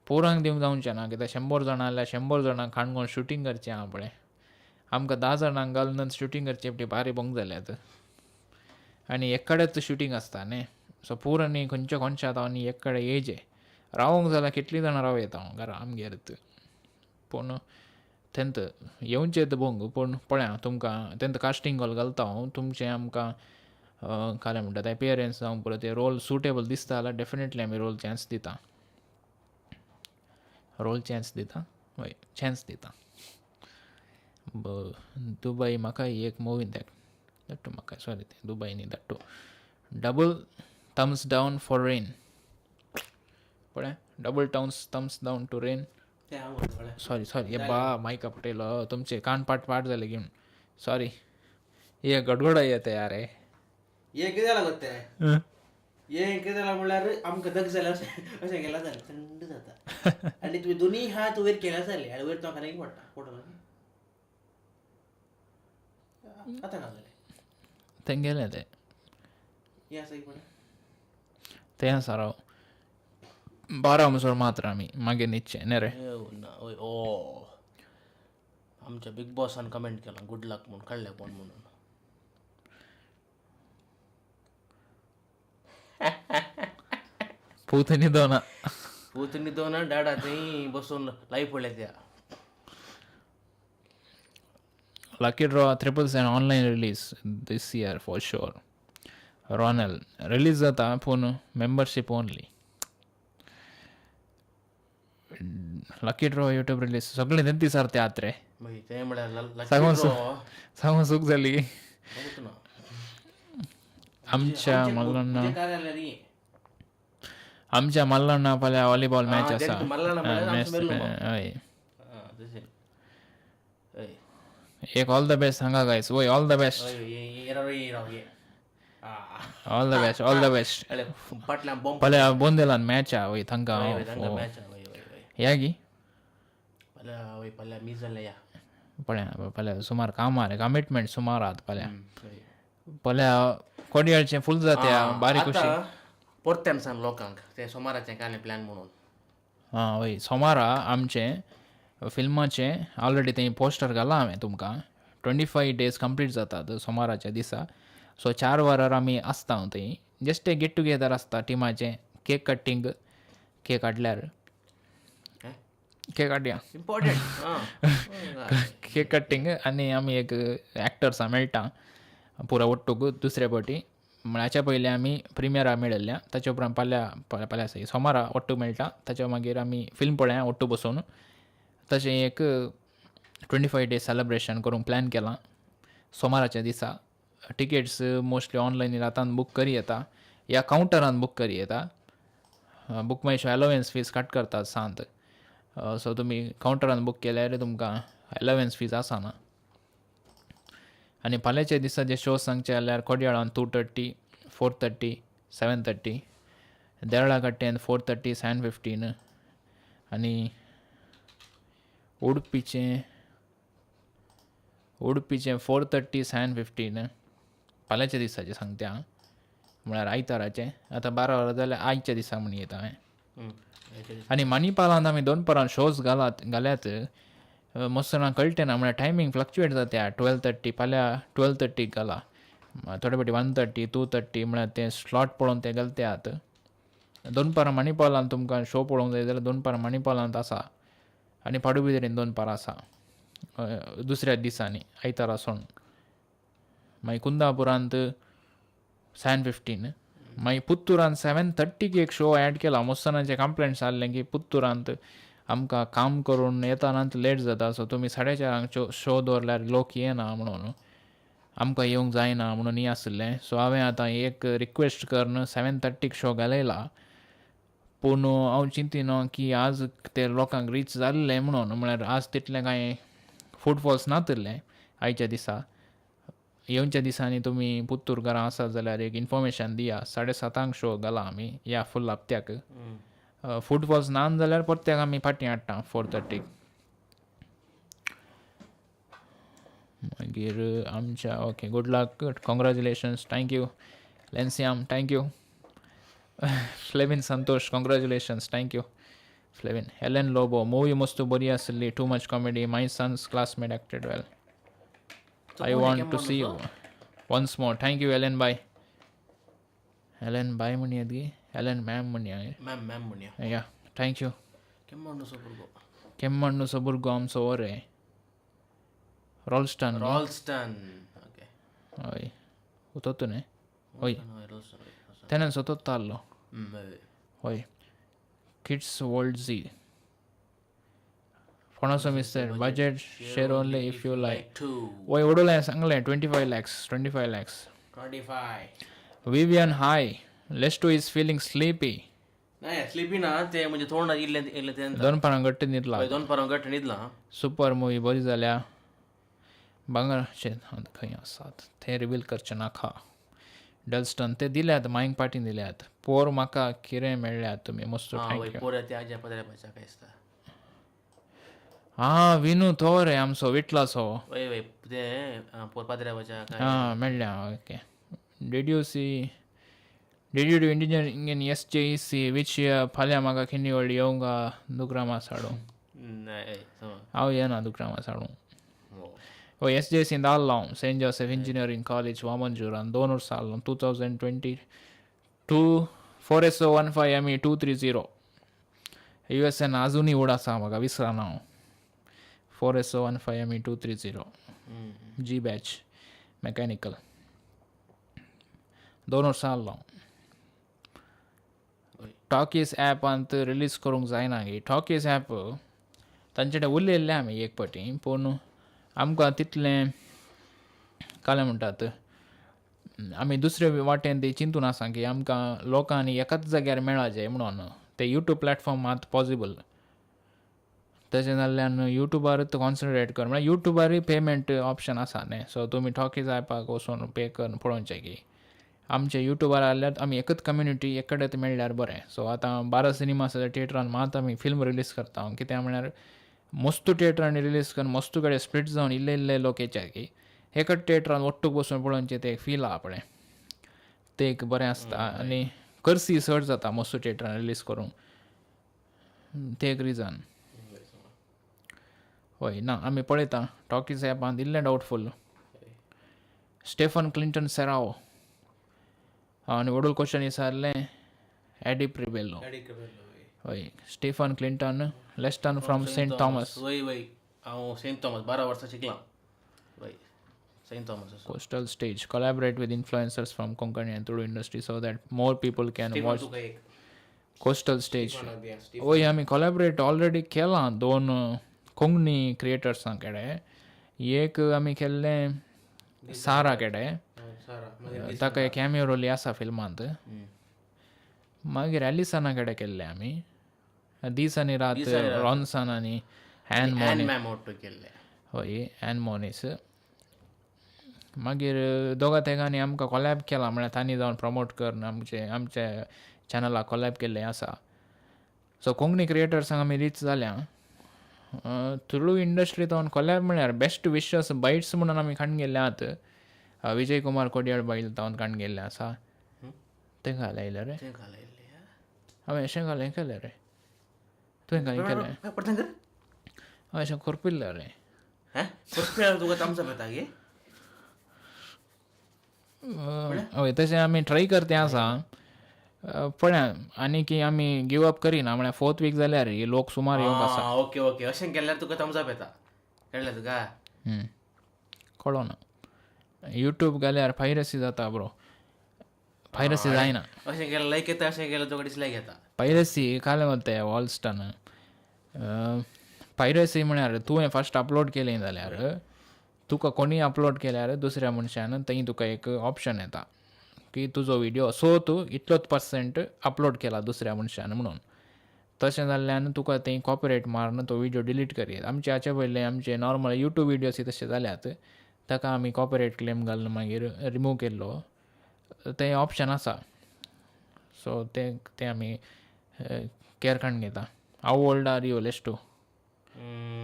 पोरांक दिवंक जावचें ना कित्याक 100 जाणां जाल्यार 100 जाणांक काणकोण शुटींग करचें आहा पळय. आमकां 10 जाणांक घालून शुटींग करचें पटी बारी बोंग जाल्यात आनी एक कडेच शुटींग आसता न्ही. सो पुरांनी खंयच्या कोनशांत आनी एक कडेन येयचें रावोंक जाल्यार कितलीं जाणां राव येता हांव घरा आमगेर. पूण तेंत येवचें बोंग पूण पळया तुमकां तेंत कास्टींग कॉल घालता हांव तुमचें आमकां कालें म्हणटा तें एपियरन्स जावं पुरो ते रोल सुटेबल दिसता जाल्यार डेफिनेटली आमी रोल चान्स दिता. रोल चान्स दिता, वय चान्स दिता. दुबय म्हाका एक मुवी धाडटू म्हाका, सॉरी तें दुबय न्ही धाडटू. Double thumbs down for rain पळय, double thumbs down to rain. Sorry sorry, हे बा मायका पटेल तुमचे कान पाट पाट जाले घेवन, सॉरी. हे गडगड येता यार. हे हे कितें जालां गो तें, हे कितें जालां म्हणल्यार आमकां दग जाल्यार अशें केल्यार जालें थंड जाता आनी तुवें दोनूय हात वयर केल्यार जालें आनी वयर तो खाली पडटा पडलो आतां ना जालें तें गेलें तें. हें आसा पळय तें आसा राव 12 म्हणसर मात्र आमी मागीर न्हिदचें न्ही रे. ना ओ आमच्या बिग बॉसान कमेंट केला गुड लक म्हणून, कळ्ळें कोण म्हणून. पूत न्हिदोना, पूत न्हिदोना डाडा थंय बसून लायव पळयता. Lucky draw 777 online release this year for sure. Ronel release जाता पूण membership only. Lucky draw YouTube release सगळें तें दिसार ते आत रे. तें म्हळ्यार सांगून चूक जाली. आमच्या मल्लण्णा, आमच्या मल्लण्णा फाल्यां व्हॉलीबॉल मॅच आसा. हय, एक ऑल the best सांगा गायस. वय all the best, all the best, all the best. फाल्यां बोंदेलान मॅच आहा वय तांकां. या गी पळय फाल्यां सुमार काम आहा रे, कमिटमेंट सुमार आहात फाल्यां. फाल्यां कोडयाळचें फूल जाता बारीक अशी. परत्यान सांग लोकांक ते सोमाराचें कांय प्लॅन म्हणून. आं वय सोमारा आमचें फिल्माचें ऑलरेडी तें पोस्टर घालां हांवें तुमकां. 25 डेज कंप्लीट जातात सोमाराच्या दिसा. सो 4 वरार आमी आसता थंय, जस्ट एक गेट टुगेदर आसता टिमाचें. केक कटींग, केक हाडल्यार केक हाडया, इम्पॉर्टंट केक कटींग. आनी आमी एक एक्टर्सां मेळटा पुरा ಒಟ್ಟುಗು दुसरे फावटी. म्हळ्याच्या पयलीं आमी प्रिमियरा मेळिल्ल्या, ताच्या उपरांत फाल्यां फाल्यां सोमारा ಒಟ್ಟು मेळटा. ताच्या मागीर आमी फिल्म पळया ಒಟ್ಟು बसून. तशें एक 25 डेज सेलेब्रेशन करूंक प्लॅन केलां सोमाराच्या दिसा. टिकेट्स मोस्टली ऑनलायन आतां बूक करी येता या कावंटरान बूक करी येता. Book my show allowance fees cut करतात सांत. सो तुमी कावंटरान बूक केल्यार तुमकां एलवन्स फीज आसना. आनी फाल्यांच्या दिसा जे शो सांगचे जाल्यार कोडयाळान 2:30, 4:30, 7:30, देरळाकट्ट्यान 4:30, 7:15 आनी उडपीचें उडपीचें 4:30, 7:15 फाल्यांच्या दिसाचें सांगता हांव, म्हळ्यार आयताराचें. आतां 12 वरां जाल्यार आयच्या दिसा म्हण येता हांवें. आनी मणिपालांत आमी दोनपरां शोज घाल्यात. मस्त जाणां कळटे ना, म्हळ्यार टायमींग फ्लक्चुएट जाता. 12:30 फाल्यां 12:30 घाला, थोडे फावटी 1:30, 2:30, म्हळ्यार तें स्लॉट पळोवन ते घालते आत. दोनपरां मणिपालांत तुमकां शो पळोवंक जाय जाल्यार दोनपरां मणिपालांत आसा आनी पाडुबिद्रीन दोनपरां आसा दुसऱ्या दिसांनी आयतारा सोडून. मागीर कुंदापुरांत 7:15, मागीर पुत्तुरांत 7:30 एक शो एड केला. मस्त जाणांचे कंप्लेंट्स आसलें की पुत्तुरांत आमकां काम करून येताना लेट जाता, सो तुमी 4:30 शो दवरल्यार लोक येना म्हणून आमकां येवंक जायना म्हणून हें आशिल्लें. सो हांवें आतां एक रिक्वेस्ट करून 7:30 शो घालयला. पूण हांव चिंतिना की आज ते लोकांक रीच जाल्लें म्हणून, म्हळ्यार आज तितलें कांय फुटफॉल्स नातिल्लें आयच्या दिसा. येवच्या दिसांनी तुमी पुत्तूर घरां आसात जाल्यार एक इन्फॉर्मेशन दिया. 7:30 शो घाला आमी या फूल हप्त्याक. फुटफॉल्स ना जाल्यार परत्याक आमी फाटीं हाडटा 4:30. मागीर आमच्या okay good luck, congratulations, thank you लेन्सियाम, thank you Flevin Santosh, congratulations, thank you Flevin. Helen Lobo, movie मस्त बरी आसली, too much comedy, my son's classmate acted well, I want to see you once more, thank you Helen bye. Helen bye म्हणया गी, Helen ma'am म्हणया, मॅम मॅम म्हणया, या thank you. केम्मण्णु केम्मण्णु सोबुर्गो आमचो ओरे रॉल्स्टन, रॉल्स्टन ओके, हय उतोतू न्ही, हय तेन्ना सोतोत ताल्लो, हय. किड्स वर्ल्ड झी फोणासो mister budget share only if you like. To. वय वडूल सांगलें 25 lakhs, 25 lakhs. 25. Vivian, hi. Lesto is feeling sleepy. नाही, स्लिपी ना ते, म्हणजे थोडं इल्लें इल्लें ते. दोन पारां घट्ट न्हिदला. दोन पारां घट्ट न्हिदला. सुपर मुवी बरी जाल्या. भांगर खंय आसात ते रिवील करचे नाका. डल्स्टन ते दिल्यात, मायंक पाटी दिल्यात. पोर म्हाका कितें मेळ्ळ्यात तुमी मस्त. Thank you. पोर ते आज्या पदऱ्या पाच्या काय दिसता. आं, विनू तो रे आमचो विटलाचो. वय वय, ते पोर पाद्र्या पाच्या काय. आं, मेळ्ळ्या. Okay, did you see, did you do engineering in SJEC? Which? फाल्यां म्हाका खिन्नी व्हडली येवंक दुकरामा साडू. नाही. हांव येना दुकरामा साडू. हय, एसजेईसींत आहलो हांव, सेंट जोसेफ इंजिनियरींग कॉलेज, वामनजूरान 2 वर्सां आहलो, 2022. 4SO15ME230. USN आजुनूय उड आसा म्हाका, विसरना हांव. 4SO15ME230, G batch, mechanical. 2 वर्सां आहलो हांव. टॉकीज ॲपांत रिलीज करूंक जायना गे? टॉकीज ॲप तांचे कडेन उलयल्ले आमी एक पाटी, पूण आमकां तितलें कालें म्हणटात. आमी दुसरे वाटेन ते चिंतून आसा की आमकां लोकांनी एकाच जाग्यार मेळा जाय म्हणून ते यूट्यूब प्लॅटफॉर्म मात पॉसिबल. तशें जाल्ल्यान यूट्यूबारच कॉन्सन्ट्रेट कर, म्हळ्यार यूट्यूबारूय पेमेंट ऑप्शन आसा न्ही. सो तुमी टॉकीज ॲपाक वचून पे करून पळोवचें की आमचे यूट्यूबार आहल्यार आमी एकच कम्युनिटी एक कडेन मेळ्ळ्यार बरें. सो आतां भारत सिनेमा थिएटरान मात आमी फिल्म रिलीज करता. कित्याक म्हळ्यार मस्तू थिएटरांनी रिलीज करून मस्तू कडेन स्प्लीट जावन इल्ले इल्ले लोक येचे की एकच थिएटरान ಒಟ್ಟುಗ್ बसून पळोवचें तें एक फील आहा पळय, तें एक बरें आसता आनी कर्सी चड जाता मस्तू थिएटरान रिलीज करूंक. तें एक रिजन. हय, ना, आमी पळयता. टॉकीज ॲपान इल्लें डावटफूल. स्टेफन क्लिंटन सेराव आनी व्हडूल क्वेश्चन विचारलें एडिप रिबेलो. हय, Stephen Clinton Leston from Saint Thomas. वय वय, हांव सेंट थॉमस 12 वर्सां शिकलां. वय, Saint Thomas. Coastal Stage, collaborate with influencers from Konkani and Tulu industry so that more people can watch. तुका एक Coastal Stage. वय, आमी कोलॅबरेट ऑलरेडी केलां दोन कोंकणी क्रिएटर्सां कडेन. एक आमी केल्लें सारा कडेन, ताका एक कॅमियो रोल आसा फिल्मांत. मागीर एलिसना कडेन केल्लें आमी, दीस आनी रात, रॉन्सन आनी एन मोनी. मॅम ओट्टू केल्लें. हय, एन मोनीस. मागीर दोगा तेगांनी आमकां कोलॅब केलां, म्हळ्यार तांणी जावन प्रमोट करून आमचे आमच्या चॅनलाक कोलॅब केल्लें आसा. सो कोंकणी क्रिएटर्सांक आमी रीच जाल्या. तुळू इंडस्ट्री जावन कोलॅब म्हळ्यार बेस्ट विशस बायट्स म्हणून आमी काडून गेल्ले आहात. विजय कुमार कोडियाळ बायल तावन काडून गेल्लें आसा. तें घालयलें रे. तें घालयल्लें. हांवें अशें घालें केलें रे, तुवें घालें केलें. परतें कर. हांवें अशें करपिल्लें रे. हें तुका थम्स अप येता गे. हय, तशें आमी ट्राय करते आसा. पळया, आनी की आमी गिव अप करिना, म्हळ्यार फोर्थ वीक जाल्यार लोक सुमार येवंक आसा. ओके ओके, अशें केल्यार तुका थम्स अप येता, कळ्ळें तुका? कळना. यूट्यूब घाल्यार पायरसी जाता ब्रो. पायरसी जायना. अशें केल्यार लायक येता, अशें केल्यार तुका डिसलायक येता. पायरसी कालें वता वॉलस्टन. पायरसी म्हळ्यार तुवें फर्स्ट अपलोड केलें जाल्यार, तुका कोणीय अपलोड केल्यार दुसऱ्या मनशान, थंय तुका एक ऑप्शन येता की तुजो विडियो सो तूं इतलोच पर्संट अपलोड केला दुसऱ्या मनशान म्हणून. तशें जाल्ल्यान तुका थंय कॉपिरायट मारून तो विडियो डिलीट करयेत. आमचे हाचे पयलें आमचे नॉर्मल यूट्यूब विडियोज तशे जाल्यात, ताका आमी कॉपिरायट क्लेम घालून मागीर रिमूव केल्लो. तें ऑप्शन आसा. सो तें तें आमी केअर काडून घेता. How old are you, Lesto?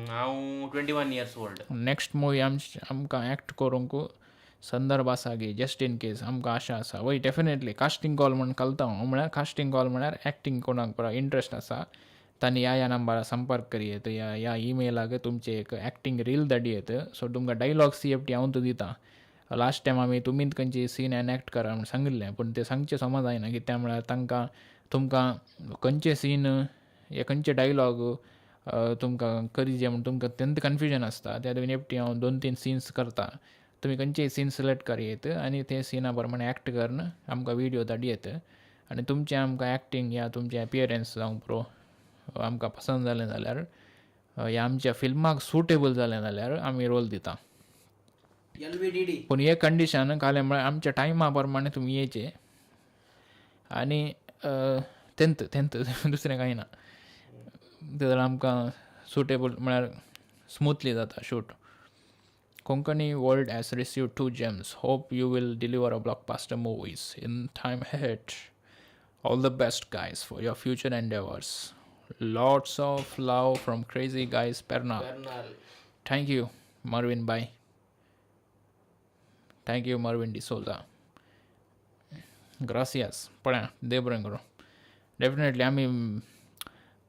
हांव 21 years old. Next movie आमकां एक्ट करूंक संदर्भ आसा की जस्ट इन केस आमकां आशा आसा? वय, डेफिनेटली. कास्टींग कॉल म्हूण घालता हांव. म्हळ्यार कास्टींग कॉल म्हळ्यार एक्टींग कोणाक इंट्रस्ट आसा तांणी ह्या ह्या नंबरार संपर्क करयेत या ह्या ईमेलाक तुमचें एक एक्टींग रील धाडयेत. सो तुमकां डायलॉग सी एफ टी हांव दिता. लास्ट टायम आमी तुमीच खंयची सीन एनॅक्ट करा म्हूण सांगिल्लें, पूण तें सांगचें समज जायना. कित्याक म्हळ्यार तांकां तुमकां खंयचे सीन या खंयचे डायलॉग तुमकां करीजे म्हूण तुमकां तेंत कन्फ्युजन आसता. त्या खातीर एकटी हांव दोन तीन सिन्स करता. तुमी खंयचेय सीन सिलेक्ट करयेत आनी ते सिना प्रमाणे एक्ट करून आमकां विडियो धाडयेत आनी तुमचें आमकां एक्टींग या तुमचें एपियरन्स जावंक पुरो, आमकां पसंद जालें जाल्यार ह्या आमच्या फिल्माक सुटेबल जालें जाल्यार आमी रोल दिता. पूण हे कंडिशन कालें म्हळ्यार आमच्या टायमा प्रमाणे तुमी येयचे आनी तेंत तेंत दुसरें कांय ना. जाल्यार आमकां सुटेबल म्हळ्यार स्मुथली जाता shoot. Konkani world has received 2 gems. Hope you will deliver a blockbuster movies in time ahead. All the best guys for your future endeavors. Lots of love from Crazy Guys Pernal. Thank you, Marvin bhai. Thank you, Marvin D'Souza. Gracias. पळया देव बरें करूं. डेफिनेटली आमी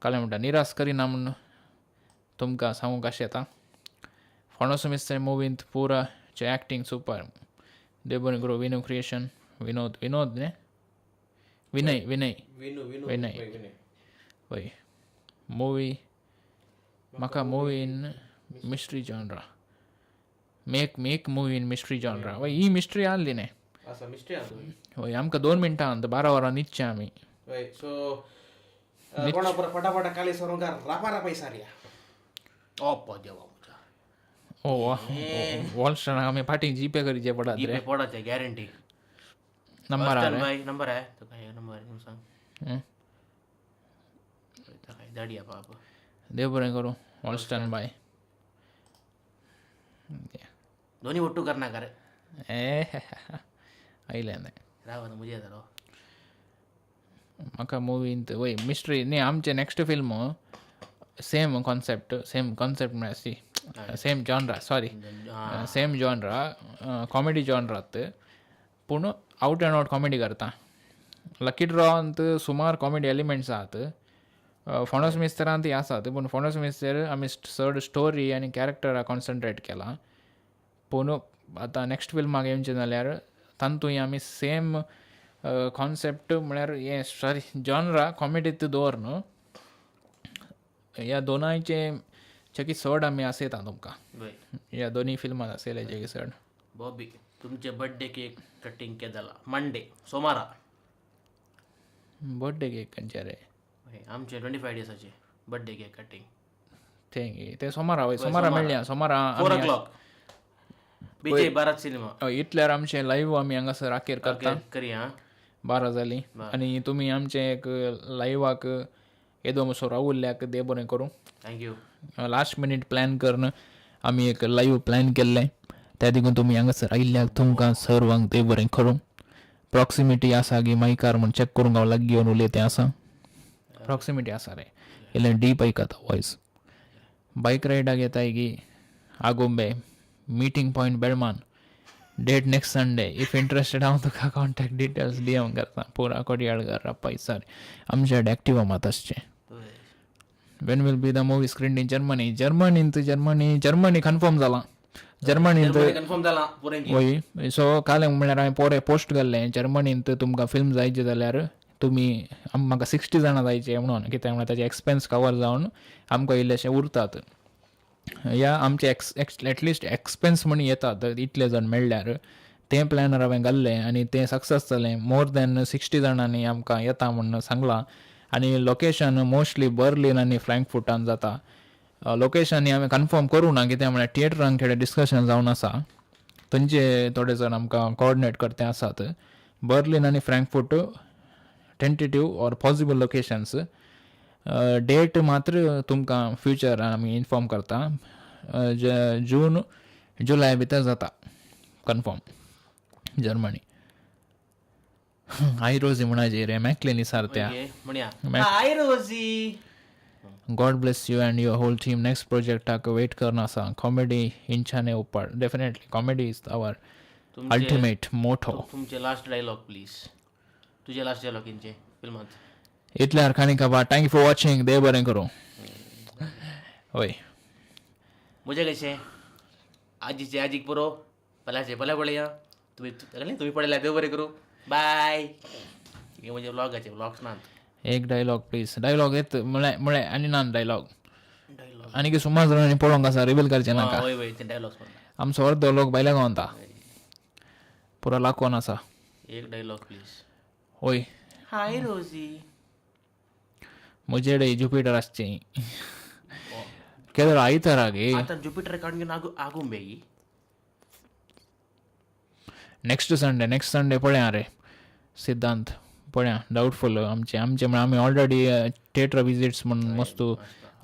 कालें म्हणटा निराश करिना म्हूण तुमकां सांगूंक अशें येता. फोंडोसो मिस्त्री मुवींत पुरा चे एक्टींग सुपर. देव बरें करूं. विनू क्रिएशन, विनोद विनोद न्ही, विनय विनय विनय वय मुवी म्हाका movie in mystery genre, make make movie in mystery genre. वय ही मिस्ट्री आहली न्ही. वय आमकां 2 मिनटां आहा, 12 वरां न्हिदचें आमी. ओ वॉलस्टॉनाक आमी फाटीं जीपे करचे पडत रे. पडत गॅरंटी. नंबर आहा भाई, नंबर आहे तो काय नंबर सांग. धाडिया बाबा. देव बरें करूं वॉलस्टॉन बाय. दोन्ही ಒಟ್ಟು करना रे. ए आयलें राव मुजे येतालो म्हाका मुवींत वय मिस्ट्री न्ही. आमचें next film same concept, same concept म्हळ्यार सी same genre, sorry same genre, comedy जॉनरात, पूण आवट एंड आवट कॉमेडी करता. लकी ड्रॉंत सुमार कॉमेडी एलिमेंट्स आहात, फोंडोस मिस्त्रांत आसात, पूण फोंडोस मिस्तर आमी चड स्टोरी आनी कॅरेक्टराक कॉन्सन्ट्रेट केलां. पूण आतां नॅक्स्ट फिल्माक येवचें जाल्यार तातूंय आमी सेम कॉन्सेप्ट म्हळ्यार हें सॉरी जॉनरा कॉमेडीत दवर न्हू. ह्या दोनांयचे चकी चड आमी आसयता तुमकां. ह्या दोनूय फिल्मान आसयले चकी चड. बॉबी तुमचे बर्थडे केक कटिंग केदला? मंडे सोमारा. बर्थडे केक खंयचे रे? आमचे 25 डेजाचे बर्थडे केक कटिंग. तें ते सोमारा. वय सोमारा मेळ्ळ्या. सोमारा 4 o'clock Vijay Bharat cinema. इतल्यार आमचें लायव्ह आमी हांगासर आखेर करता. करया 12 जालीं आनी तुमी आमचें एक लायव्हाक येदो मातसो रावुल्ल्याक देव बरें करूं. Thank you. Last minute plan करून आमी एक लायव्ह प्लॅन केल्लें, त्या देखून तुमी हांगासर आयिल्ल्याक तुमकां सर्वांक देव बरें करूं. प्रॉक्सिमिटी आसा गी मायकार म्हूण चॅक करूंक हांव लागीं येवन उलयतें आसा. प्रॉक्सिमिटी आसा रे, इल्लें डीप आयकता वॉयस. बायक रायडाक येताय गी Agumbe, meeting point Belman, date next Sunday. If interested हांव तुका कॉन्टॅक्ट डिटेल्स डी एम करता. पुरा कोडयाळकार पैसार आमच्या एक्टिवा मात आसचें. When will be the movie screen in Germany? जर्मनींत Germany Germany confirm जालां. जर्मनींत कन्फर्म जालां. वय सो काल म्हळ्यार हांवें पोरे पोस्ट घाल्लें जर्मनींत तुमकां फिल्म जायचे जाल्यार तुमी म्हाका 60 जाणां जायचे म्हणून, कित्याक म्हळ्यार ताचे एक्सपेन्स कवर जावन आमकां इल्लेशे उरतात. या आमचे एटलिस्ट एक्सपेन्स म्हण येतात इतले जाण मेळ्ळ्यार. तें प्लॅनर हांवें घाल्लें आनी तें सक्सेस जालें. मोर दॅन 60 जाणांनी आमकां येता म्हूण सांगलां. आनी लोकेशन मोस्टली बर्लिन आनी फ्रँकफुटान जाता. लोकेशन हांवें कन्फर्म करूं ना, कित्याक म्हळ्यार थिएटरान खेडे डिस्कशन जावन आसा, थंयचे थोडे जाण आमकां कोऑर्डिनेट करते आसात. बर्लिन आनी Frankfurt tentative or possible locations. Date मात्र तुमकां फ्युचर आमी इन्फॉर्म करता. जून जुलय भितर जाता कन्फर्म जर्मनी. I Rosie म्हणाजी रे मॅकलिनी सारत्या. Hi Rosie. God bless you and your whole team. Next प्रोजेक्टाक wait करून आसा. कॉमेडी इंचाने उपाड. Definitely comedy is our ultimate motto. तुमचे लास्ट डायलॉग प्लीज. तुझे लास्ट डायलॉग इंचे फिल्मांत. इतल्यार खाणी खबर. Thank you for watching. देव बरें करूं. वय म्हजें कशें आजीचे आजीक पुरो, पल्याचे पल्या पळया. तुमी तुमी पळयल्यार देव बरें करूं. बाय. हे म्हजे व्लॉगाचे व्लॉग्स नात. एक डायलॉग प्लीज. डायलॉग येत म्हळ्यार म्हळ्यार आनी ना डायलॉग आनी सुमार जाणांनी पळोवंक आसा, रिवील करचें नाका. वय वय ते डायलॉग्स आमचो अर्दो लोक भायल्या गांवता, पुरो लाकोन आसा. एक डायलॉग प्लीज. वय हाय रोजी. म्हजेडे जुपिटर आसचें. केदळ आयतारागे. आतां ज्युपिटर काडून घेवन आगु Agumbe. Next Sunday, next Sunday पळया रे सिद्धांत, पळया. डावटफूल आमचे आमचे म्हळ्यार आमी ऑलरेडी थिएटर विजिट्स म्हूण मस्त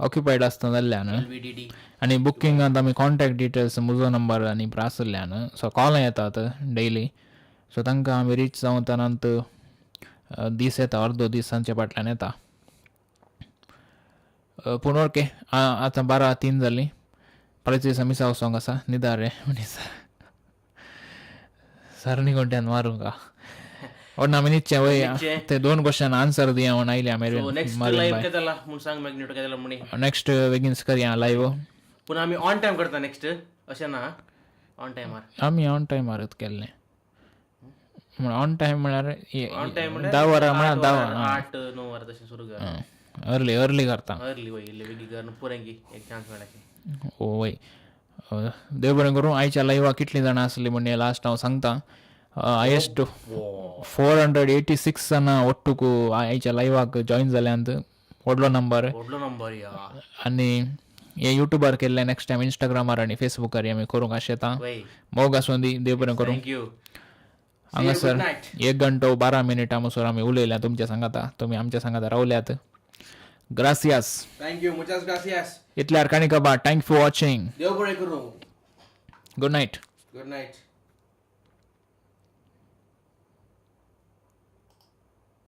ऑक्युपायड आसता जाल्ल्यान. एलवीडीडी. आनी बुकिंगांत आमी कॉन्टॅक्ट डिटेल्स, म्हजो नंबर आनी आसल्यान, सो कॉल येतात डेली. सो तांकां आमी रीच जावतानात दीस येता, अर्दो दीस तांच्या फाटल्यान येता. पूण ओके, आतां 12:03 जालीं. फाल्यां दिसा मिसा वचोंक आसा. न्हिदा रे मनीस, सरणी कोणत्यान मारूंक ओड आमी न्हिदचें वय. न्हिदचें. ते दोन क्वेश्चन आन्सर दिया म्हण आयल्या. सो नेक्स्ट मेरेन. लायव्ह केदे जाला म्हूण सांग, मॅग्नेटो केदे जाला म्हणी. नेक्स्ट बेगीन करया लायव्ह. पूण आमी ऑन टायम करता नेक्स्ट, अशें ना ऑन टायमार. आमी ऑन टायमारच केल्लें म्हण, ऑन टायम म्हळ्यार ऑन टायम म्हळ्यार 10 वरां म्हळ्यार 10. 8-9 वरां तशें सुरू कर. अर्ली अर्ली करता. अर्ली वय, इल्लें बेगीन कर पुरें की एक चान्स मेळटा. वय, देव बरें करूं. आयच्या लायवाक कितलीं जाणां आसलीं म्हण लास्ट हांव सांगता. हायेस्ट 486 जाणां ಒಟ್ಟುಕು आयच्या लायवाक जॉईन जाल्यांत. व्हडलो नंबर. व्हडलो नंबर या. आनी हे युट्यूबार केल्ले, नेक्स्ट टायम इंस्टाग्रामार आनी फेसबुकार आमी करूंक आशेता. वय. मोग आसूं दी, देव बरें करूं. Thank you. हांगासर 1 घंटो 12 मिनिटां म्हणसर आमी उलयल्या तुमच्या सांगाता. तुमी आमच्या सांगाता रावल्यात, gracias. Thank you, muchas gracias. इतल्यार काणी कबा. Thank for watching. देव बरें करूं. Good night. Good night.